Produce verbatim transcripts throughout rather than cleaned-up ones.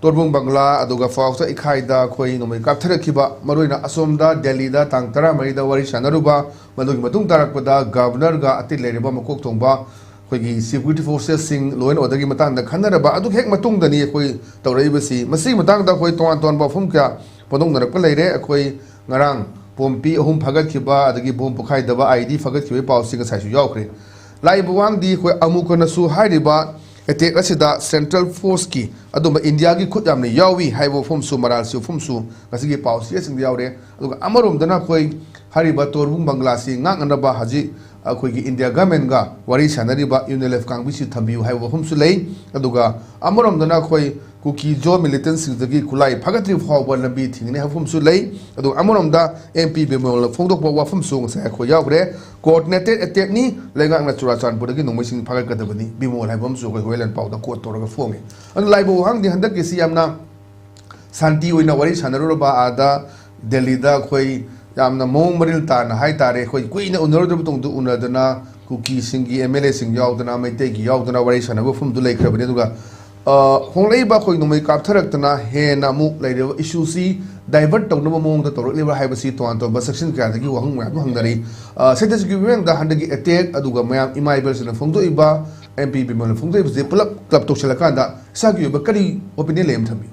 ꯇꯣꯔꯕꯨꯡ ꯕꯪꯒ꯭ꯂꯥ ꯑꯗꯨꯒ ꯐꯥꯎꯁꯇ ꯏꯈꯥꯏꯗ ꯑꯩꯈꯣꯏ ꯅꯣꯡꯃꯩ ꯀꯥꯞꯊꯔꯛꯈꯤꯕ, ꯃꯔꯨꯑꯣꯏꯅ ꯑꯁꯣꯝꯗ ꯗꯦꯜꯂꯤꯗ ꯇꯥꯡ ꯇꯔꯥꯃꯔꯤꯗ ꯋꯥꯔꯤ ꯁꯥꯟꯅꯔꯨꯕ, ꯃꯗꯨꯒꯤ ꯃꯇꯨꯡ ꯇꯥꯔꯛꯄꯗ ꯒꯕꯔꯅꯔꯒ ꯑꯇꯩ ꯂꯩꯔꯤꯕ ꯃꯀꯣꯛ ꯊꯣꯡꯕ ꯑꯩꯈꯣꯏꯒꯤ ꯁꯦꯀ꯭ꯌꯨꯔꯤꯇꯤ ꯐꯣꯔꯁꯦꯁꯁꯤꯡ, ꯂꯣ ꯑꯦꯟ ꯑꯣꯔꯗꯔꯒꯤ ꯃꯇꯥꯡꯗ ꯈꯟꯅꯔꯕ ꯑꯗꯨ ꯍꯦꯛ ꯃꯇꯨꯡꯗꯅꯤ ꯑꯩꯈꯣꯏ ꯇꯧꯔꯛꯏꯕꯁꯤ꯫ ꯃꯁꯤꯒꯤ ꯃꯇꯥꯡꯗ ꯑꯩꯈꯣꯏ ꯇꯣꯉꯥꯟ ꯇꯣꯉꯥꯟꯕ ꯋꯥꯐꯝ ꯀꯌꯥ ꯐꯣꯡꯗꯣꯛꯅꯔꯛꯄ ꯂꯩꯔꯦ꯫ ꯑꯩꯈꯣꯏ ꯉꯔꯥꯡ ꯄꯣꯝꯄꯤ ꯑꯍꯨꯝ ꯐꯥꯒꯠꯈꯤꯕ, ꯑꯗꯒꯤ ꯕꯣꯝ ꯄꯣꯈꯥꯏꯗꯕ, ꯑꯥꯏ ꯗꯤ ꯐꯥꯒꯠꯈꯤꯕꯒꯤ ꯄꯥꯎꯁꯤ ꯉꯁꯥꯏꯁꯨ ꯌꯥꯎꯈ꯭ꯔꯦ꯫ ꯂꯥꯛꯏꯕ ꯋꯥꯍꯪꯗꯤ ꯑꯩꯈꯣꯏ ꯑꯃꯨꯛ ꯍꯟꯅꯁꯨ ꯍꯥꯏꯔꯤꯕ ꯑꯦꯇꯦꯛ ꯑꯁꯤꯗ ꯁꯦꯟꯇ꯭ꯔꯦꯜ ꯐꯣꯔꯁꯀꯤ ꯑꯗꯨꯝꯕ ꯏꯟꯗꯤꯌꯥꯒꯤ ꯈꯨꯠ ꯌꯥꯝꯅ ꯌꯥꯎꯏ ꯍꯥꯏꯕ ꯋꯥꯐꯝꯁꯨ, ꯃꯔꯥꯜꯁꯤ ꯋꯥꯐꯝꯁꯨ ꯉꯁꯤꯒꯤ ꯄꯥꯎ ꯆꯦꯁꯤꯡꯗ ꯌꯥꯎꯔꯦ꯫ ꯑꯗꯨꯒ ꯑꯃꯔꯣꯝꯗꯅ ꯑꯩꯈꯣꯏ ꯍꯥꯏꯔꯤꯕ ꯇꯣꯔꯕꯨꯡ ꯕꯪꯒ꯭ꯂꯥꯁꯤ ꯉꯥꯛꯅꯅꯕ ꯍꯧꯖꯤꯛ ꯑꯩꯈꯣꯏꯒꯤ ꯏꯟꯗꯤꯌꯥ ꯒꯃꯦꯟꯒ ꯋꯥꯔꯤ ꯁꯥꯟꯅꯔꯤꯕ ꯌꯨ ꯑꯦꯟ ꯑꯦꯜ ꯑꯦꯐ ꯀꯥꯡꯕꯨꯁꯤ ꯊꯝꯕꯤꯌꯨ ꯍꯥꯏꯕ ꯋꯥꯐꯝꯁꯨ ꯂꯩ꯫ ꯑꯗꯨꯒ ꯑꯃꯔꯣꯝꯗꯅ ꯑꯩꯈꯣꯏ ꯀꯨꯀꯤ ꯖꯣ ꯃꯤꯂꯤꯇꯦꯟꯁꯤꯡꯗꯒꯤ ꯈꯨꯠꯂꯥꯏ ꯐꯒꯠꯇ꯭ꯔꯤꯕ ꯐꯥꯎꯕ ꯂꯝꯕꯤ ꯊꯤꯡꯒꯅꯤ ꯍꯥꯏꯕ ꯋꯥꯐꯝꯁꯨ ꯂꯩ꯫ ꯑꯗꯨꯒ ꯑꯃꯔꯣꯝꯗ ꯑꯦꯝ ꯄꯤ ꯕꯤꯃꯣꯜꯅ ꯐꯣꯡꯗꯣꯛꯄ ꯋꯥꯐꯝꯁꯨ ꯉꯁꯥꯏ ꯑꯩꯈꯣꯏ ꯌꯥꯎꯈ꯭ꯔꯦ꯫ ꯀꯣꯑꯣꯔꯗꯤꯅꯦꯇꯦꯗ ꯑꯦꯇꯦꯛꯅꯤ, ꯂꯩꯉꯥꯛꯅ ꯆꯨꯔꯥꯆꯥꯟꯄꯨꯔꯗꯒꯤ ꯅꯣꯡꯃꯩꯁꯤꯡ ꯐꯥꯒꯠꯀꯗꯕꯅꯤ, ꯕꯤꯃꯣꯜ ꯍꯥꯏꯕ ꯑꯃꯁꯨ ꯑꯩꯈꯣꯏ ꯍꯣꯏꯂꯦꯟ ꯄꯥꯎꯗ ꯀꯣꯠ ꯇꯧꯔꯒ ꯐꯣꯡꯉꯤ꯫ ꯑꯗꯨ ꯂꯥꯛꯏꯕ ꯋꯥꯍꯪꯗꯤ ꯍꯟꯗꯛꯀꯤꯁꯤ ꯌꯥꯝꯅ ꯁꯥꯟꯇꯤ ꯑꯣꯏꯅ ꯋꯥꯔꯤ ꯁꯥꯟꯅꯔꯨꯔꯕ ꯑꯥꯗ ꯗꯦꯜꯂꯤꯗ ꯑꯩꯈꯣꯏ ꯌꯥꯝꯅ ꯃꯑꯣꯡ ꯃꯔꯤꯜ ꯇꯥꯅ ꯍꯥꯏꯇꯥꯔꯦ, ꯑꯩꯈꯣꯏ ꯀꯨꯏꯅ ꯎꯅꯔꯨꯗ꯭ꯔꯕ ꯃꯇꯨꯡꯗ ꯎꯅꯗꯅ ꯀꯨꯀꯤꯁꯤꯡꯒꯤ ꯑꯦꯝ ꯑꯦꯜ ꯑꯦꯁꯤꯡ ꯌꯥꯎꯗꯅ, ꯃꯩꯇꯩꯒꯤ ꯌꯥꯎꯗꯅ ꯋꯥꯔꯤ ꯁꯥꯟꯅꯕ ꯃꯐꯝꯗꯨ ꯂꯩꯈ꯭ꯔꯕꯅꯤ꯫ ꯑꯗꯨꯒ, ꯑ, ꯍꯣꯡꯂꯛꯏꯕ ꯑꯩꯈꯣꯏ ꯅꯣꯡꯃꯩ ꯀꯥꯞꯊꯔꯛꯇꯅ ꯍꯦꯟꯅ ꯑꯃꯨꯛ ꯂꯩꯔꯤꯕ ꯏꯁꯨꯁꯤ ꯗꯥꯏꯚꯔꯠ ꯇꯧꯅꯕ ꯃꯑꯣꯡꯗ ꯇꯧꯔꯛꯂꯤꯕ꯭ꯔꯥ ꯍꯥꯏꯕꯁꯤ ꯇꯣꯉꯥꯟ ꯇꯣꯉꯥꯟꯕ ꯁꯦꯛꯁꯟ ꯀꯌꯥꯗꯒꯤ ꯋꯥꯍꯪ ꯃꯌꯥꯝ ꯑꯃ ꯍꯪꯅꯔꯤ꯫ ꯑ, ꯁꯦꯟꯇꯔꯁꯤꯒꯤ ꯃꯤꯠꯌꯦꯡꯗ ꯍꯟꯗꯛꯀꯤ ꯑꯦꯇꯦꯛ ꯑꯗꯨꯒ ꯃꯌꯥꯝ ꯏꯃꯥ ꯏꯕꯦꯜꯁꯤꯡꯅ ꯐꯣꯡꯗꯣꯛꯏꯕ, ꯑꯦꯝ ꯄꯤ ꯕꯤꯃꯣꯜꯅ ꯐꯣꯡꯗꯣꯛꯏꯕꯁꯤ ꯄꯨꯂꯞ ꯀ꯭ꯂꯕ ꯇꯧꯁꯤꯜꯂꯀꯥꯟꯗ ꯏꯁꯥꯒꯤ ꯑꯣꯏꯕ ꯀꯔꯤ ꯑꯣꯄꯤꯅꯤꯌꯟ ꯂꯩ ꯑꯃ ꯊꯝꯕꯤꯌꯨ꯫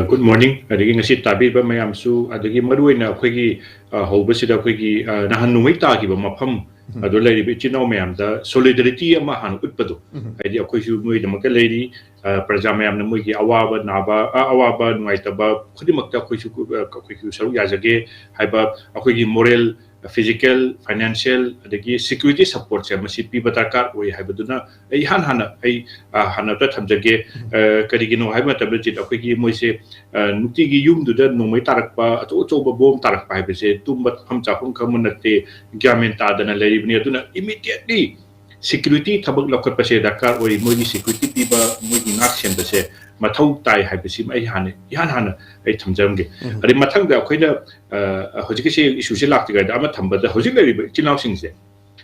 Good morning. ꯑꯗꯒꯤ ꯉꯁꯤ ꯇꯥꯕꯤꯔꯤꯕ ꯃꯌꯥꯝꯁꯨ, ꯑꯗꯒꯤ ꯃꯔꯨꯑꯣꯏꯅ ꯑꯩꯈꯣꯏꯒꯤ, ꯑ, ꯍꯧꯕꯁꯤꯗ ꯑꯩꯈꯣꯏꯒꯤ, ꯑ, ꯅꯍꯥꯟ ꯅꯣꯡꯃꯩ ꯇꯥꯈꯤꯕ ꯃꯐꯝ ꯑꯗꯨ ꯂꯩꯔꯤꯕ ꯏꯆꯤꯟ ꯏꯅꯥꯎ ꯃꯌꯥꯝꯗ ꯁꯣꯂꯤꯗꯔꯤꯇꯤ ꯑꯃ ꯍꯥꯟꯅ ꯎꯠꯄꯗꯣ, ꯍꯥꯏꯗꯤ ꯑꯩꯈꯣꯏꯁꯨ ꯅꯣꯏꯗꯃꯛꯇ ꯂꯩꯔꯤ, ꯑ, ꯄ꯭ꯔꯖꯥ ꯃꯌꯥꯝꯅ ꯃꯣꯏꯒꯤ ꯑꯋꯥꯕ ꯅꯥꯕ, ꯑ, ꯑꯋꯥꯕ ꯅꯨꯡꯉꯥꯏꯇꯕ ꯈꯨꯗꯤꯡꯃꯛꯇ ꯑꯩꯈꯣꯏꯁꯨ, ꯑ, ꯑꯩꯈꯣꯏꯁꯨ ꯁꯔꯨꯛ ꯌꯥꯖꯒꯦ ꯍꯥꯏꯕ ꯑꯩꯈꯣꯏꯒꯤ ꯃꯣꯔꯦꯜ, ꯐꯤꯖꯤꯀꯦꯜ, ꯐꯥꯏꯅꯥꯟꯁꯤꯌꯦꯜ, ꯑꯗꯒꯤ ꯁꯦꯀ꯭ꯌꯨꯔꯤꯇꯤ ꯁꯞꯄꯣꯔꯠꯁꯦ ꯃꯁꯤ ꯄꯤꯕ ꯗꯔꯀꯥꯔ ꯑꯣꯏ ꯍꯥꯏꯕꯗꯨꯅ ꯑꯩ ꯏꯍꯥꯟ ꯍꯥꯟꯅ ꯑꯩ, ꯑ, ꯍꯥꯟꯅ ꯑꯝꯇ ꯊꯝꯖꯒꯦ꯫ ꯑ, ꯀꯔꯤꯒꯤꯅꯣ ꯍꯥꯏꯕ ꯃꯇꯝꯗ ꯍꯧꯖꯤꯛ ꯑꯩꯈꯣꯏꯒꯤ ꯃꯣꯏꯁꯦ, ꯑ, ꯅꯨꯡꯇꯤꯒꯤ ꯌꯨꯝꯗꯨꯗ ꯅꯣꯡꯃꯩ ꯇꯥꯔꯛꯄ, ꯑꯆꯧ ꯑꯆꯧꯕ ꯕꯣꯝ ꯇꯥꯔꯛꯄ ꯍꯥꯏꯕꯁꯦ ꯇꯨꯝꯕ ꯐꯝ ꯆꯥꯐꯝ ꯈꯪꯕ ꯅꯠꯇꯦ, ꯒ꯭ꯌꯥꯟ ꯃꯦꯟ ꯇꯥꯗꯅ ꯂꯩꯔꯤꯕꯅꯤ꯫ ꯑꯗꯨꯅ ꯏꯃꯤꯗꯤꯌꯦꯠꯂꯤ ꯁꯦꯀ꯭ꯌꯨꯔꯤꯇꯤ ꯊꯕꯛ ꯂꯧꯈꯠꯄꯁꯦ ꯗꯔꯀꯥꯔ ꯑꯣꯏ, ꯃꯣꯏꯒꯤ ꯁꯦꯀ꯭ꯌꯨꯔꯤꯇꯤ ꯄꯤꯕ, ꯃꯣꯏꯒꯤ ꯉꯥꯛ ꯁꯦꯟꯕꯁꯦ ꯃꯊꯧ ꯇꯥꯏ ꯍꯥꯏꯕꯁꯤꯃ ꯑꯩ ꯍꯥꯟꯅ, ꯏꯍꯥꯟ ꯍꯥꯟꯅ ꯑꯩ ꯊꯝꯖꯔꯝꯒꯦ꯫ ꯑꯗꯩ ꯃꯊꯪꯗ ꯑꯩꯈꯣꯏꯅ, ꯑ, ꯍꯧꯖꯤꯛꯀꯤꯁꯦ ꯏꯁꯨꯁꯦ ꯂꯥꯛꯇ꯭ꯔꯤꯉꯩꯗ ꯑꯃ ꯊꯝꯕꯗ, ꯍꯧꯖꯤꯛ ꯂꯩꯔꯤꯕ ꯏꯆꯤꯜ ꯏꯅꯥꯎꯁꯤꯡꯁꯦ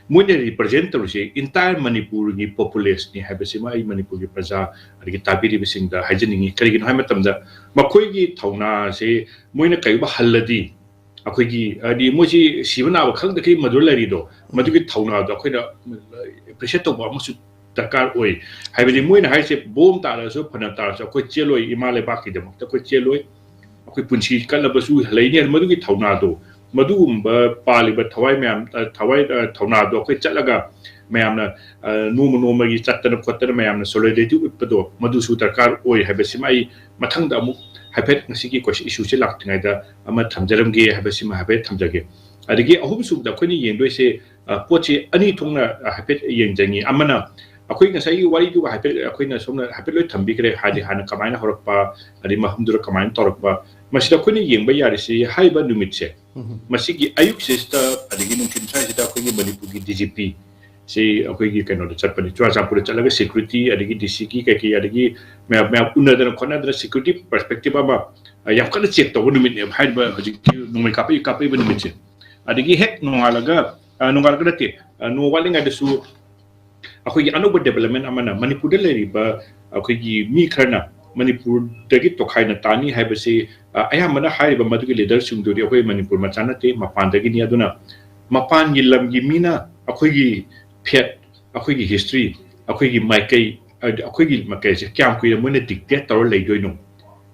ꯃꯣꯏꯅ represent ꯇꯧꯔꯤꯁꯦ entire ꯃꯅꯤꯄꯨꯔꯒꯤ populaceꯅꯤ ꯍꯥꯏꯕꯁꯤꯃ ꯑꯩ ꯃꯅꯤꯄꯨꯔꯒꯤ ꯄ꯭ꯔꯖꯥ ꯑꯗꯒꯤ ꯇꯥꯕꯤꯔꯤꯕꯁꯤꯡꯗ ꯍꯥꯏꯖꯅꯤꯡꯉꯤ꯫ ꯀꯔꯤꯒꯤꯅꯣ ꯍꯥꯏꯕ ꯃꯇꯝꯗ ꯃꯈꯣꯏꯒꯤ ꯊꯧꯅꯥꯁꯦ ꯃꯣꯏꯅ ꯀꯔꯤꯒꯨꯝꯕ ꯍꯜꯂꯗꯤ ꯑꯩꯈꯣꯏꯒꯤ, ꯍꯥꯏꯗꯤ, ꯃꯣꯏꯁꯤ ꯁꯤꯕ ꯅꯥꯕ ꯈꯪꯗꯈꯩ ꯃꯗꯨ ꯂꯩꯔꯤꯗꯣ, ꯃꯗꯨꯒꯤ ꯊꯧꯅꯥꯗꯣ ꯑꯩꯈꯣꯏꯅ appreciate ꯇꯧꯕ ꯑꯃꯁꯨ ꯗꯔꯀꯥꯔ ꯑꯣꯏ꯫ ꯍꯥꯏꯕꯗꯤ ꯃꯣꯏꯅ ꯍꯥꯏꯁꯦ ꯕꯣꯝ ꯇꯥꯔꯁꯨ ꯐꯅ ꯇꯥꯔꯁꯨ ꯑꯩꯈꯣꯏ ꯆꯦꯜꯂꯣꯏ, ꯏꯃꯥ ꯂꯩꯕꯥꯛꯀꯤꯗꯃꯛꯇ ꯑꯩꯈꯣꯏ ꯆꯦꯜꯂꯣꯏ, ꯑꯩꯈꯣꯏ ꯄꯨꯟꯁꯤ ꯀꯠꯂꯕꯁꯨ ꯂꯩꯅꯤ꯫ ꯃꯗꯨꯒꯤ ꯊꯧꯅꯥꯗꯣ, ꯃꯗꯨꯒꯨꯝꯕ ꯄꯥꯜꯂꯤꯕ ꯊꯋꯥꯏ ꯃꯌꯥꯝ, ꯑ, ꯊꯋꯥꯏ, ꯑ, ꯊꯧꯅꯥꯗꯣ ꯑꯩꯈꯣꯏ ꯆꯠꯂꯒ ꯃꯌꯥꯝꯅ, ꯑ, ꯅꯣꯡꯃ ꯅꯣꯡꯃꯒꯤ ꯆꯠꯇꯅ ꯈꯣꯠꯇꯅ ꯃꯌꯥꯝꯅ solidarity ꯎꯠꯄꯗꯣ, ꯃꯗꯨꯁꯨ ꯗꯔꯀꯥꯔ ꯑꯣꯏ ꯍꯥꯏꯕꯁꯤꯃ ꯑꯩ ꯃꯊꯪꯗ ꯑꯃꯨꯛ ꯍꯥꯏꯐꯦꯠ ꯉꯁꯤꯒꯤ ꯀꯣꯏꯁꯟ, issueꯁꯦ ꯂꯥꯛꯇ꯭ꯔꯤꯉꯩꯗ ꯑꯃ ꯊꯝꯖꯔꯝꯒꯦ ꯍꯥꯏꯕꯁꯤꯃ ꯍꯥꯏꯐꯦꯠ ꯊꯝꯖꯒꯦ꯫ ꯑꯗꯒꯤ ꯑꯍꯨꯝꯁꯨꯕꯗ ꯑꯩꯈꯣꯏꯅ ꯌꯦꯡꯗꯣꯏꯁꯦ, ꯑ, ꯄꯣꯠꯁꯤ ꯑꯅꯤ ꯊꯣꯛꯅ, ꯑ, ꯍꯥꯏꯐꯦꯠ ꯌꯦꯡꯖꯅꯤꯡꯉꯤ꯫ ꯑꯃꯅ ꯑꯩꯈꯣꯏ ꯉꯁꯥꯏꯒꯤ ꯋꯥꯔꯤꯗꯨꯒ ꯍꯥꯏꯐꯦꯠ ꯑꯩꯈꯣꯏꯅ ꯁꯣꯝꯅ ꯍꯥꯏꯐꯦꯠ ꯂꯣꯏ ꯊꯝꯕꯤꯈ꯭ꯔꯦ, ꯍꯥꯏꯗꯤ ꯍꯥꯟꯅ ꯀꯃꯥꯏꯅ ꯍꯧꯔꯛꯄ, ꯑꯗꯩ ꯃꯐꯝꯗꯨꯗ ꯀꯃꯥꯏꯅ ꯇꯧꯔꯛꯄ꯫ ꯃꯁꯤꯗ ꯑꯩꯈꯣꯏꯅ ꯌꯦꯡꯕ ꯌꯥꯔꯤꯁꯤ ꯍꯥꯏꯔꯤꯕ ꯅꯨꯃꯤꯠꯁꯦ, ꯎꯝ꯫ ꯃꯁꯤꯒꯤ ꯑꯌꯨꯛꯁꯤꯗ ꯑꯗꯒꯤ ꯅꯨꯡꯊꯤꯜ ꯁ꯭ꯋꯥꯏꯁꯤꯗ ꯑꯩꯈꯣꯏꯒꯤ ꯃꯅꯤꯄꯨꯔꯒꯤ DGP ꯁꯤ ꯑꯩꯈꯣꯏꯒꯤ ꯀꯩꯅꯣꯗ ꯆꯠꯄꯅꯤ, ꯆꯨꯔꯥꯆꯥꯟꯄꯨꯔꯗ ꯆꯠꯂꯒ security ꯑꯗꯒꯤ DCꯒꯤ ꯀꯩꯀꯩ ꯑꯗꯒꯤ ꯃꯌꯥꯝ, ꯃꯌꯥꯝ ꯎꯅꯗꯅ ꯈꯣꯠꯅꯗꯅ security perspective ꯑꯃ, ꯑ, ꯌꯥꯝ ꯀꯟꯅ check ꯇꯧꯕ ꯅꯨꯃꯤꯠꯅꯦꯕ ꯍꯥꯏꯔꯤꯕ ꯍꯧꯖꯤꯛꯀꯤ ꯅꯣꯡꯃꯩ ꯀꯥꯞꯄꯛꯏ, ꯀꯥꯞꯄꯛꯏꯕ ꯅꯨꯃꯤꯠꯁꯦ꯫ ꯑꯗꯒꯤ ꯍꯦꯛ ꯅꯣꯡꯉꯥꯜꯂꯒ, ꯑ, ꯅꯣꯡꯉꯥꯜꯂꯒ ꯅꯠꯇꯦ, ꯑ, ꯅꯣꯡꯃ ꯋꯥꯠꯂꯤꯉꯩꯗꯁꯨ ꯑꯩꯈꯣꯏꯒꯤ ꯑꯅꯧꯕ development ꯑꯃꯅ ꯃꯅꯤꯄꯨꯔꯗ ꯂꯩꯔꯤꯕ ꯑꯩꯈꯣꯏꯒꯤ ꯃꯤ ꯈꯔꯅ ꯃꯅꯤꯄꯨꯔꯗꯒꯤ ꯇꯣꯈꯥꯏꯅ ꯇꯥꯅꯤ ꯍꯥꯏꯕꯁꯤ, ꯑ, ꯑꯌꯥꯝꯕꯅ ꯍꯥꯏꯔꯤꯕ ꯃꯗꯨꯒꯤ leaderꯁꯤꯡꯗꯨꯗꯤ ꯑꯩꯈꯣꯏ ꯃꯅꯤꯄꯨꯔ ꯃꯆꯥ ꯅꯠꯇꯦ, ꯃꯄꯥꯟꯗꯒꯤꯅꯤ꯫ ꯑꯗꯨꯅ ꯃꯄꯥꯟꯒꯤ ꯂꯝꯒꯤ ꯃꯤꯅ ꯑꯩꯈꯣꯏꯒꯤ faith, ꯑꯩꯈꯣꯏꯒꯤ history, ꯑꯩꯈꯣꯏꯒꯤ ꯃꯥꯏꯀꯩ, ꯑꯩꯈꯣꯏꯒꯤ ꯃꯥꯏꯀꯩꯁꯦ ꯀꯌꯥꯝ ꯀꯨꯏꯅ ꯃꯣꯏꯅ dictate ꯇꯧꯔ ꯂꯩꯗꯣꯏꯅꯣ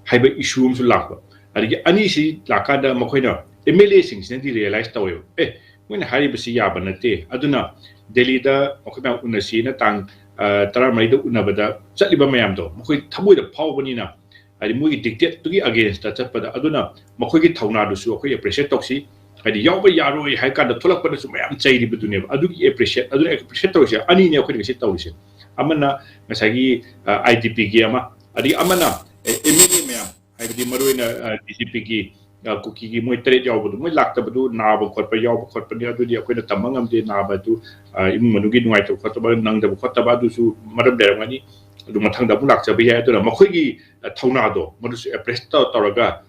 ꯍꯥꯏꯕ issue ꯑꯃꯁꯨ ꯂꯥꯛꯄ꯫ ꯑꯗꯒꯤ ꯑꯅꯤꯁꯤ ꯂꯥꯛꯀꯥꯟꯗ ꯃꯈꯣꯏꯅ, MLAꯁꯤꯡꯁꯤꯅꯗꯤ realize ꯇꯧꯋꯦꯕ, ꯑꯦ, ꯃꯣꯏꯅ ꯍꯥꯏꯔꯤꯕꯁꯤ ꯌꯥꯕ ꯅꯠꯇꯦ꯫ ꯑꯗꯨꯅ ꯗꯦꯜꯂꯤꯗ ꯃꯈꯣꯏ ꯃꯌꯥꯝ ꯎꯅꯁꯤꯅ ꯇꯥꯡ, ꯑ, ꯇꯔꯥꯃꯔꯤꯗ ꯎꯅꯕꯗ ꯆꯠꯂꯤꯕ ꯃꯌꯥꯝꯗꯣ ꯃꯈꯣꯏ ꯊꯃꯣꯏꯗ ꯐꯥꯎꯕꯅꯤꯅ, ꯍꯥꯏꯗꯤ ꯃꯣꯏꯒꯤ dictateꯇꯨꯒꯤ againstꯇ ꯆꯠꯄꯗ, ꯑꯗꯨꯅ ꯃꯈꯣꯏꯒꯤ ꯊꯧꯅꯥꯗꯨꯁꯨ ꯑꯩꯈꯣꯏ appreciate ꯇꯧꯁꯤ꯫ ꯍꯥꯏꯗꯤ ꯌꯥꯎꯕ ꯌꯥꯔꯣꯏ ꯍꯥꯏ ꯀꯥꯟꯗ ꯊꯣꯛꯂꯛꯄꯗꯁꯨ ꯃꯌꯥꯝ ꯆꯩꯔꯤꯕꯗꯨꯅꯦꯕ꯫ ꯑꯗꯨꯒꯤ appreciate, ꯑꯗꯨꯅ appreciate ꯇꯧꯔꯤꯁꯦ ꯑꯅꯤꯅꯦ ꯑꯩꯈꯣꯏꯅ ꯉꯁꯤ ꯇꯧꯔꯤꯁꯦ꯫ ꯑꯃꯅ ꯉꯁꯥꯏꯒꯤ, ꯑ, IDPꯒꯤ ꯑꯃ, ꯑꯗꯒꯤ ꯑꯃꯅ, ꯑꯦ, MLA ꯃꯌꯥꯝ, ꯍꯥꯏꯕꯗꯤ ꯃꯔꯨꯑꯣꯏꯅ, ꯑ, DGPꯒꯤ, ꯑ, ꯀꯨꯀꯤꯒꯤ ꯃꯣꯏ ꯇꯔꯦꯠ ꯌꯥꯎꯕꯗꯣ, ꯃꯣꯏ ꯂꯥꯛꯇꯕꯗꯨ ꯅꯥꯕ ꯈꯣꯠꯄ ꯌꯥꯎꯕ ꯈꯣꯠꯄꯅꯤ, ꯑꯗꯨꯗꯤ ꯑꯩꯈꯣꯏꯅ ꯇꯝꯕ ꯉꯝꯗꯦ꯫ ꯅꯥꯕ ꯑꯗꯨ, ꯑ, ꯏꯃꯨꯡ ꯃꯅꯨꯡꯒꯤ ꯅꯨꯡꯉꯥꯏꯇꯕ ꯈꯣꯠꯇꯕ, ꯅꯪꯗꯕ ꯈꯣꯠꯇꯕ ꯑꯗꯨꯁꯨ ꯃꯔꯝ ꯂꯩꯔꯝꯒꯅꯤ꯫ ꯑꯗꯨ ꯃꯊꯪꯗ ꯑꯃꯨꯛ ꯂꯥꯛꯆꯕ ꯌꯥꯏ꯫ ꯑꯗꯨꯅ ꯃꯈꯣꯏꯒꯤ, ꯑ, ꯊꯧꯅꯥꯗꯣ ꯃꯗꯨꯁꯨ appreciate ꯇꯧ-, ꯇꯧꯔꯒ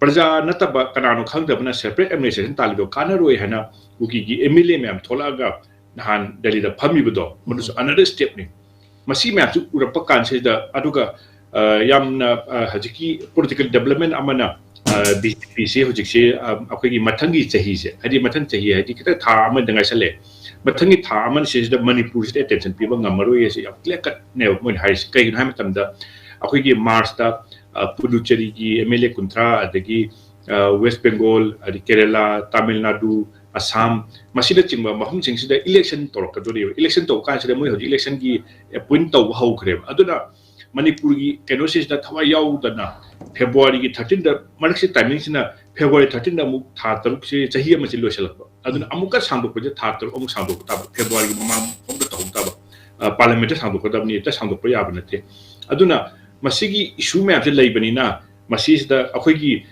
ꯄ꯭ꯔꯖꯥ ꯅꯠꯇꯕ ꯀꯅꯥꯅꯣ ꯈꯪꯗꯕꯅ separate administration ꯇꯥꯜꯂꯤꯗꯣ ꯀꯥꯟꯅꯔꯣꯏ ꯍꯥꯏꯅ ꯀꯨꯀꯤꯒꯤ MLA ꯃꯌꯥꯝ ꯊꯣꯛꯂꯛꯑꯒ ꯅꯍꯥꯟ ꯗꯦꯜꯂꯤꯗ ꯐꯝꯃꯤꯕꯗꯣ, ꯃꯗꯨꯁꯨ another stepꯅꯤ꯫ ꯃꯁꯤ ꯃꯌꯥꯝꯁꯤ ꯎꯔꯛꯄ ꯀꯥꯟꯁꯤꯗ, ꯑꯗꯨꯒ, ꯑ, ꯌꯥꯝꯅ, ꯑ, ꯍꯧꯖꯤꯛꯀꯤ political development ꯑꯃꯅ, ꯑ, BJPꯁꯦ ꯍꯧꯖꯤꯛꯁꯦ, ꯑ, ꯑꯩꯈꯣꯏꯒꯤ ꯃꯊꯪꯒꯤ ꯆꯍꯤꯁꯦ, ꯍꯥꯏꯗꯤ ꯃꯊꯪ ꯆꯍꯤ ꯍꯥꯏꯗꯤ ꯈꯤꯇꯪ ꯊꯥ ꯑꯃꯗ ꯉꯥꯏꯁꯜꯂꯛꯑꯦ, ꯃꯊꯪꯒꯤ ꯊꯥ ꯑꯃꯁꯤꯗ ꯃꯅꯤꯄꯨꯔꯁꯤꯗ attention ꯄꯤꯕ ꯉꯝꯃꯔꯣꯏ ꯍꯥꯏꯁꯦ ꯌꯥꯝ clear cutꯅꯦꯕ ꯃꯣꯏꯅ ꯍꯥꯏꯔꯤꯁꯦ꯫ ꯀꯩꯒꯤꯅꯣ ꯍꯥꯏꯕ ꯃꯇꯝꯗ, ꯑꯩꯈꯣꯏꯒꯤ ꯃꯥꯔꯁꯇ, ꯑ, ꯄꯨꯗꯨꯆꯦꯔꯤꯒꯤ MLA ꯀꯨꯟꯊ꯭ꯔꯥ, ꯑꯗꯒꯤ, ꯑ, ꯋꯦꯁ ꯕꯦꯡꯒꯣꯜ, ꯑꯗꯩ ꯀꯦꯔꯦꯂꯥ, ꯇꯥꯃꯤꯜ ꯅꯥꯗꯨ, ꯑꯁꯥꯝ, ꯃꯁꯤꯅꯆꯤꯡꯕ ꯃꯐꯝꯁꯤꯡꯁꯤꯗ election ꯇꯧꯔꯛꯀꯗꯣꯔꯤꯕ꯫ Election ꯇꯧꯕ ꯀꯥꯟꯁꯤꯗ ꯃꯣꯏ ꯍꯧꯖꯤꯛ electionꯒꯤ appoint ꯇꯧꯕ ꯍꯧꯈ꯭ꯔꯦꯕ꯫ ꯑꯗꯨꯅ ꯃꯅꯤꯄꯨꯔꯒꯤ ꯀꯩꯅꯣꯁꯤꯁꯤꯗ ꯊꯋꯥꯏ ꯌꯥꯎꯗꯅ Februaryꯒꯤ thirteenꯗ, ꯃꯔꯛꯁꯤ timingꯁꯤꯅ February thirteenꯗ ꯑꯃꯨꯛ ꯊꯥ ꯇꯔꯨꯛꯁꯤ, ꯆꯍꯤ ꯑꯃꯁꯤ ꯂꯣꯏꯁꯤꯜꯂꯛꯄ꯫ ꯑꯗꯨꯅ ꯑꯃꯨꯛꯀ ꯁꯥꯡꯗꯣꯛꯄꯁꯦ ꯊꯥ ꯇꯔꯨꯛ ꯑꯃꯨꯛ ꯁꯥꯡꯗꯣꯛꯄ ꯇꯥꯕ, Februaryꯒꯤ ꯃꯃꯥꯡ ꯑꯃꯨꯛꯇ ꯇꯧꯍꯧ ꯇꯥꯕ꯫ ꯑ, Parliamentꯇ ꯁꯥꯡꯗꯣꯛꯀꯗꯕꯅꯤ, ꯍꯦꯛꯇ ꯁꯥꯡꯗꯣꯛꯄ ꯌꯥꯕ ꯅꯠꯇꯦ꯫ ꯑꯗꯨꯅ ꯃꯁꯤꯒꯤ issue ꯃꯌꯥꯝꯁꯦ ꯂꯩꯕꯅꯤꯅ, ꯃꯁꯤꯁꯤꯗ ꯑꯩꯈꯣꯏꯒꯤ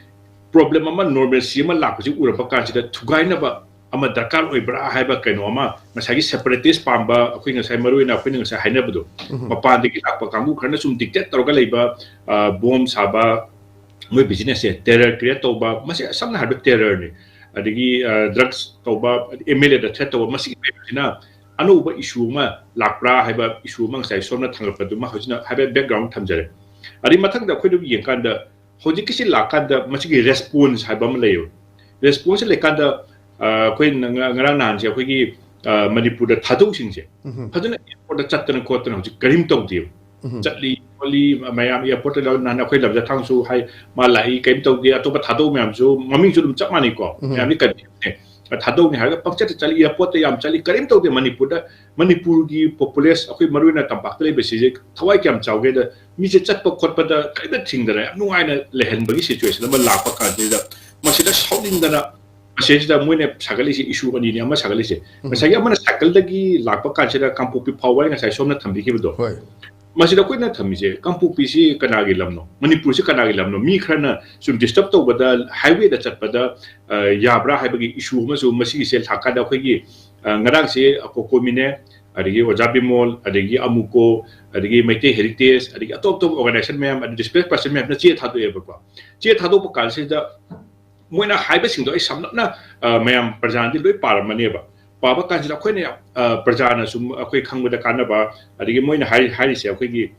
problem ꯑꯃ, normalcy ꯑꯃ ꯂꯥꯛꯄꯁꯤ ꯎꯔꯛꯄ ꯀꯥꯟꯁꯤꯗ ꯊꯨꯒꯥꯏꯅꯕ ꯑꯃ ꯗꯔꯀꯥꯔ ꯑꯣꯏꯕ꯭ꯔꯥ ꯍꯥꯏꯕ ꯀꯩꯅꯣ ꯑꯃ, ꯉꯁꯥꯏꯒꯤ separatist ꯄꯥꯝꯕ, ꯑꯩꯈꯣꯏ ꯉꯁꯥꯏ ꯃꯔꯨ ꯑꯣꯏꯅ ꯑꯩꯈꯣꯏꯅ ꯉꯁꯥꯏ ꯍꯥꯏꯅꯕꯗꯣ, ꯃꯄꯥꯟꯗꯒꯤ ꯂꯥꯛꯄ ꯀꯥꯡꯕꯨ ꯈꯔꯅ ꯁꯨꯝ dictate ꯇꯧꯔꯒ ꯂꯩꯕ, ꯑ, bomb ꯁꯥꯕ, ꯃꯣꯏ businessꯁꯦ terror create ꯇꯧꯕ, ꯃꯁꯤ ꯁꯝꯅ ꯍꯥꯏꯔꯕꯗ terrorꯅꯤ꯫ ꯑꯗꯒꯤ, ꯑ, drugs ꯇꯧꯕ, MLAꯗ threat ꯇꯧꯕ, ꯃꯁꯤꯒꯤ ꯃꯌꯥꯝꯁꯤꯅ ꯑꯅꯧꯕ issue ꯑꯃ ꯂꯥꯛꯄ꯭ꯔꯥ ꯍꯥꯏꯕ issue ꯑꯃ ꯉꯁꯥꯏ ꯁꯣꯝꯅ ꯊꯥꯡꯒꯠꯄꯗꯨꯃ ꯍꯧꯖꯤꯛꯅ ꯍꯥꯏꯐꯦꯠ background ꯊꯝꯖꯔꯦ꯫ ꯑꯗꯩ ꯃꯊꯪꯗ ꯑꯩꯈꯣꯏꯅ ꯌꯦꯡꯀꯥꯟꯗ, ꯍꯧꯖꯤꯛꯀꯤꯁꯤ ꯂꯥꯛꯀꯥꯟꯗ ꯃꯁꯤꯒꯤ response ꯍꯥꯏꯕ ꯑꯃ ꯂꯩꯌꯦꯕ꯫ Response ꯂꯩꯀꯥꯟꯗ, ꯑ, ꯑꯩꯈꯣꯏ ꯉ-, ꯉꯔꯥꯡ ꯅꯍꯥꯟꯁꯦ ꯑꯩꯈꯣꯏꯒꯤ, ꯑ, ꯃꯅꯤꯄꯨꯔꯗ ꯊꯥꯗꯧꯁꯤꯡꯁꯦ ꯐꯖꯅ airportꯇ ꯆꯠꯇꯅ ꯈꯣꯠꯇꯅ ꯍꯧꯖꯤꯛ ꯀꯔꯤꯝ ꯇꯧꯗꯦꯕ꯫ ꯆꯠꯂꯤ ꯈꯣꯠꯂꯤ ꯃꯌꯥꯝ airportꯇ ꯂꯧ-, ꯅꯍꯥꯟ ꯑꯩꯈꯣꯏ ꯂꯝꯖꯥꯊꯥꯡꯁꯨ ꯍꯥꯏ, ꯃꯥ ꯂꯥꯛꯏ, ꯀꯔꯤꯝ ꯇꯧꯗꯦ, ꯑꯇꯣꯞꯄ ꯊꯥꯗꯧ ꯃꯌꯥꯝꯁꯨ ꯃꯃꯤꯡꯁꯨ ꯑꯗꯨꯝ ꯆꯞ ꯃꯥꯟꯅꯩꯀꯣ, ꯃꯌꯥꯝꯗꯤ confuse ꯅꯦ꯫ ꯊꯥꯗꯧꯅꯤ ꯍꯥꯏꯔꯒ ꯄꯪꯆꯠꯇ ꯆꯠꯂꯤ, airportꯇ ꯌꯥꯝ ꯆꯠꯂꯤ, ꯀꯔꯤꯝ ꯇꯧꯗꯦ꯫ ꯃꯅꯤꯄꯨꯔꯗ, ꯃꯅꯤꯄꯨꯔꯒꯤ populace, ꯑꯩꯈꯣꯏ ꯃꯔꯨ ꯑꯣꯏꯅ ꯇꯝꯄꯥꯛꯇ ꯂꯩꯕꯁꯤꯁꯦ ꯊꯋꯥꯏ ꯀꯌꯥꯝ ꯆꯥꯎꯒꯦꯗ, ꯃꯤꯁꯦ ꯆꯠꯄ ꯈꯣꯠꯄꯗ ꯀꯔꯤꯝꯇ ꯊꯤꯡꯗꯅ ꯌꯥꯝ ꯅꯨꯡꯉꯥꯏꯅ ꯂꯩꯍꯟꯕꯒꯤ situation ꯑꯃ ꯂꯥꯛꯄ ꯀꯥꯟꯁꯤꯗ, ꯃꯁꯤꯗ ꯁꯥꯎꯅꯤꯡꯗꯅ, ꯃꯁꯤꯗꯩꯁꯤꯗ ꯃꯣꯏꯅ ꯁꯥꯒꯠꯂꯤꯁꯦ issue ꯑꯅꯤꯅꯤ, ꯑꯃ ꯁꯥꯒꯠꯂꯤꯁꯦ, ꯉꯁꯥꯏꯒꯤ ꯑꯃꯅ cycleꯗꯒꯤ ꯂꯥꯛꯄ ꯀꯥꯟꯁꯤꯗ ꯀꯥꯡꯄꯣꯛꯄꯤ ꯐꯥꯎꯕ, ꯑꯩ ꯉꯁꯥꯏ ꯁꯣꯝꯅ ꯊꯝꯕꯤꯈꯤꯕꯗꯣ, ꯍꯣꯏ꯫ ꯃꯁꯤꯗ ꯑꯩꯈꯣꯏꯅ ꯊꯝꯃꯤꯁꯦ, ꯀꯥꯡꯄꯣꯛꯄꯤꯁꯤ ꯀꯅꯥꯒꯤ ꯂꯝꯅꯣ? ꯃꯅꯤꯄꯨꯔꯁꯤ ꯀꯅꯥꯒꯤ ꯂꯝꯅꯣ? ꯃꯤ ꯈꯔꯅ ꯁꯨꯝ disturb ꯇꯧꯕꯗ, highwayꯗ ꯆꯠꯄꯗ, ꯑ, ꯌꯥꯕ꯭ꯔꯥ ꯍꯥꯏꯕꯒꯤ issue ꯑꯃꯁꯨ ꯃꯁꯤꯒꯤꯁꯦ ꯂꯥꯛꯀꯥꯟꯗ ꯑꯩꯈꯣꯏꯒꯤ, ꯑ, ꯉꯔꯥꯡꯁꯦ ꯀꯣꯀꯣꯃꯤꯅꯦ, ꯑꯗꯒꯤ ꯑꯣꯖꯥ ꯕꯤꯃꯣꯜ, ꯑꯗꯒꯤ ꯑꯃꯨꯀꯣ, ꯑꯗꯒꯤ ꯃꯩꯇꯩ Heritage, ꯑꯗꯒꯤ ꯑꯇꯣꯞ ꯑꯇꯣꯞꯄ organization ꯃꯌꯥꯝ, ꯑꯗꯩ displaced person ꯃꯌꯥꯝꯅ ꯆꯦ ꯊꯥꯗꯣꯛꯑꯦꯕꯀꯣ꯫ ꯆꯦ ꯊꯥꯗꯣꯛꯄ ꯀꯥꯟꯁꯤꯗ ꯃꯣꯏꯅ ꯍꯥꯏꯕꯁꯤꯡꯗꯣ ꯑꯩ ꯁꯝꯂꯞꯅ, ꯑ, ꯃꯌꯥꯝ ꯄ꯭ꯔꯖꯥꯅꯗꯤ ꯂꯣꯏ ꯄꯥꯔꯝꯃꯅꯦꯕ꯫ ꯄꯥꯕ ꯀꯥꯟꯁꯤꯗ ꯑꯩꯈꯣꯏꯅ ꯌꯥꯝ, ꯑ, ꯄ꯭ꯔꯖꯥꯅ ꯁꯨꯝ ꯑꯩꯈꯣꯏ ꯈꯪꯕꯗ ꯀꯥꯟꯅꯕ, ꯑꯗꯒꯤ ꯃꯣꯏꯅ ꯍꯥꯏ-, ꯍꯥꯏꯔꯤꯁꯦ ꯑꯩꯈꯣꯏꯒꯤ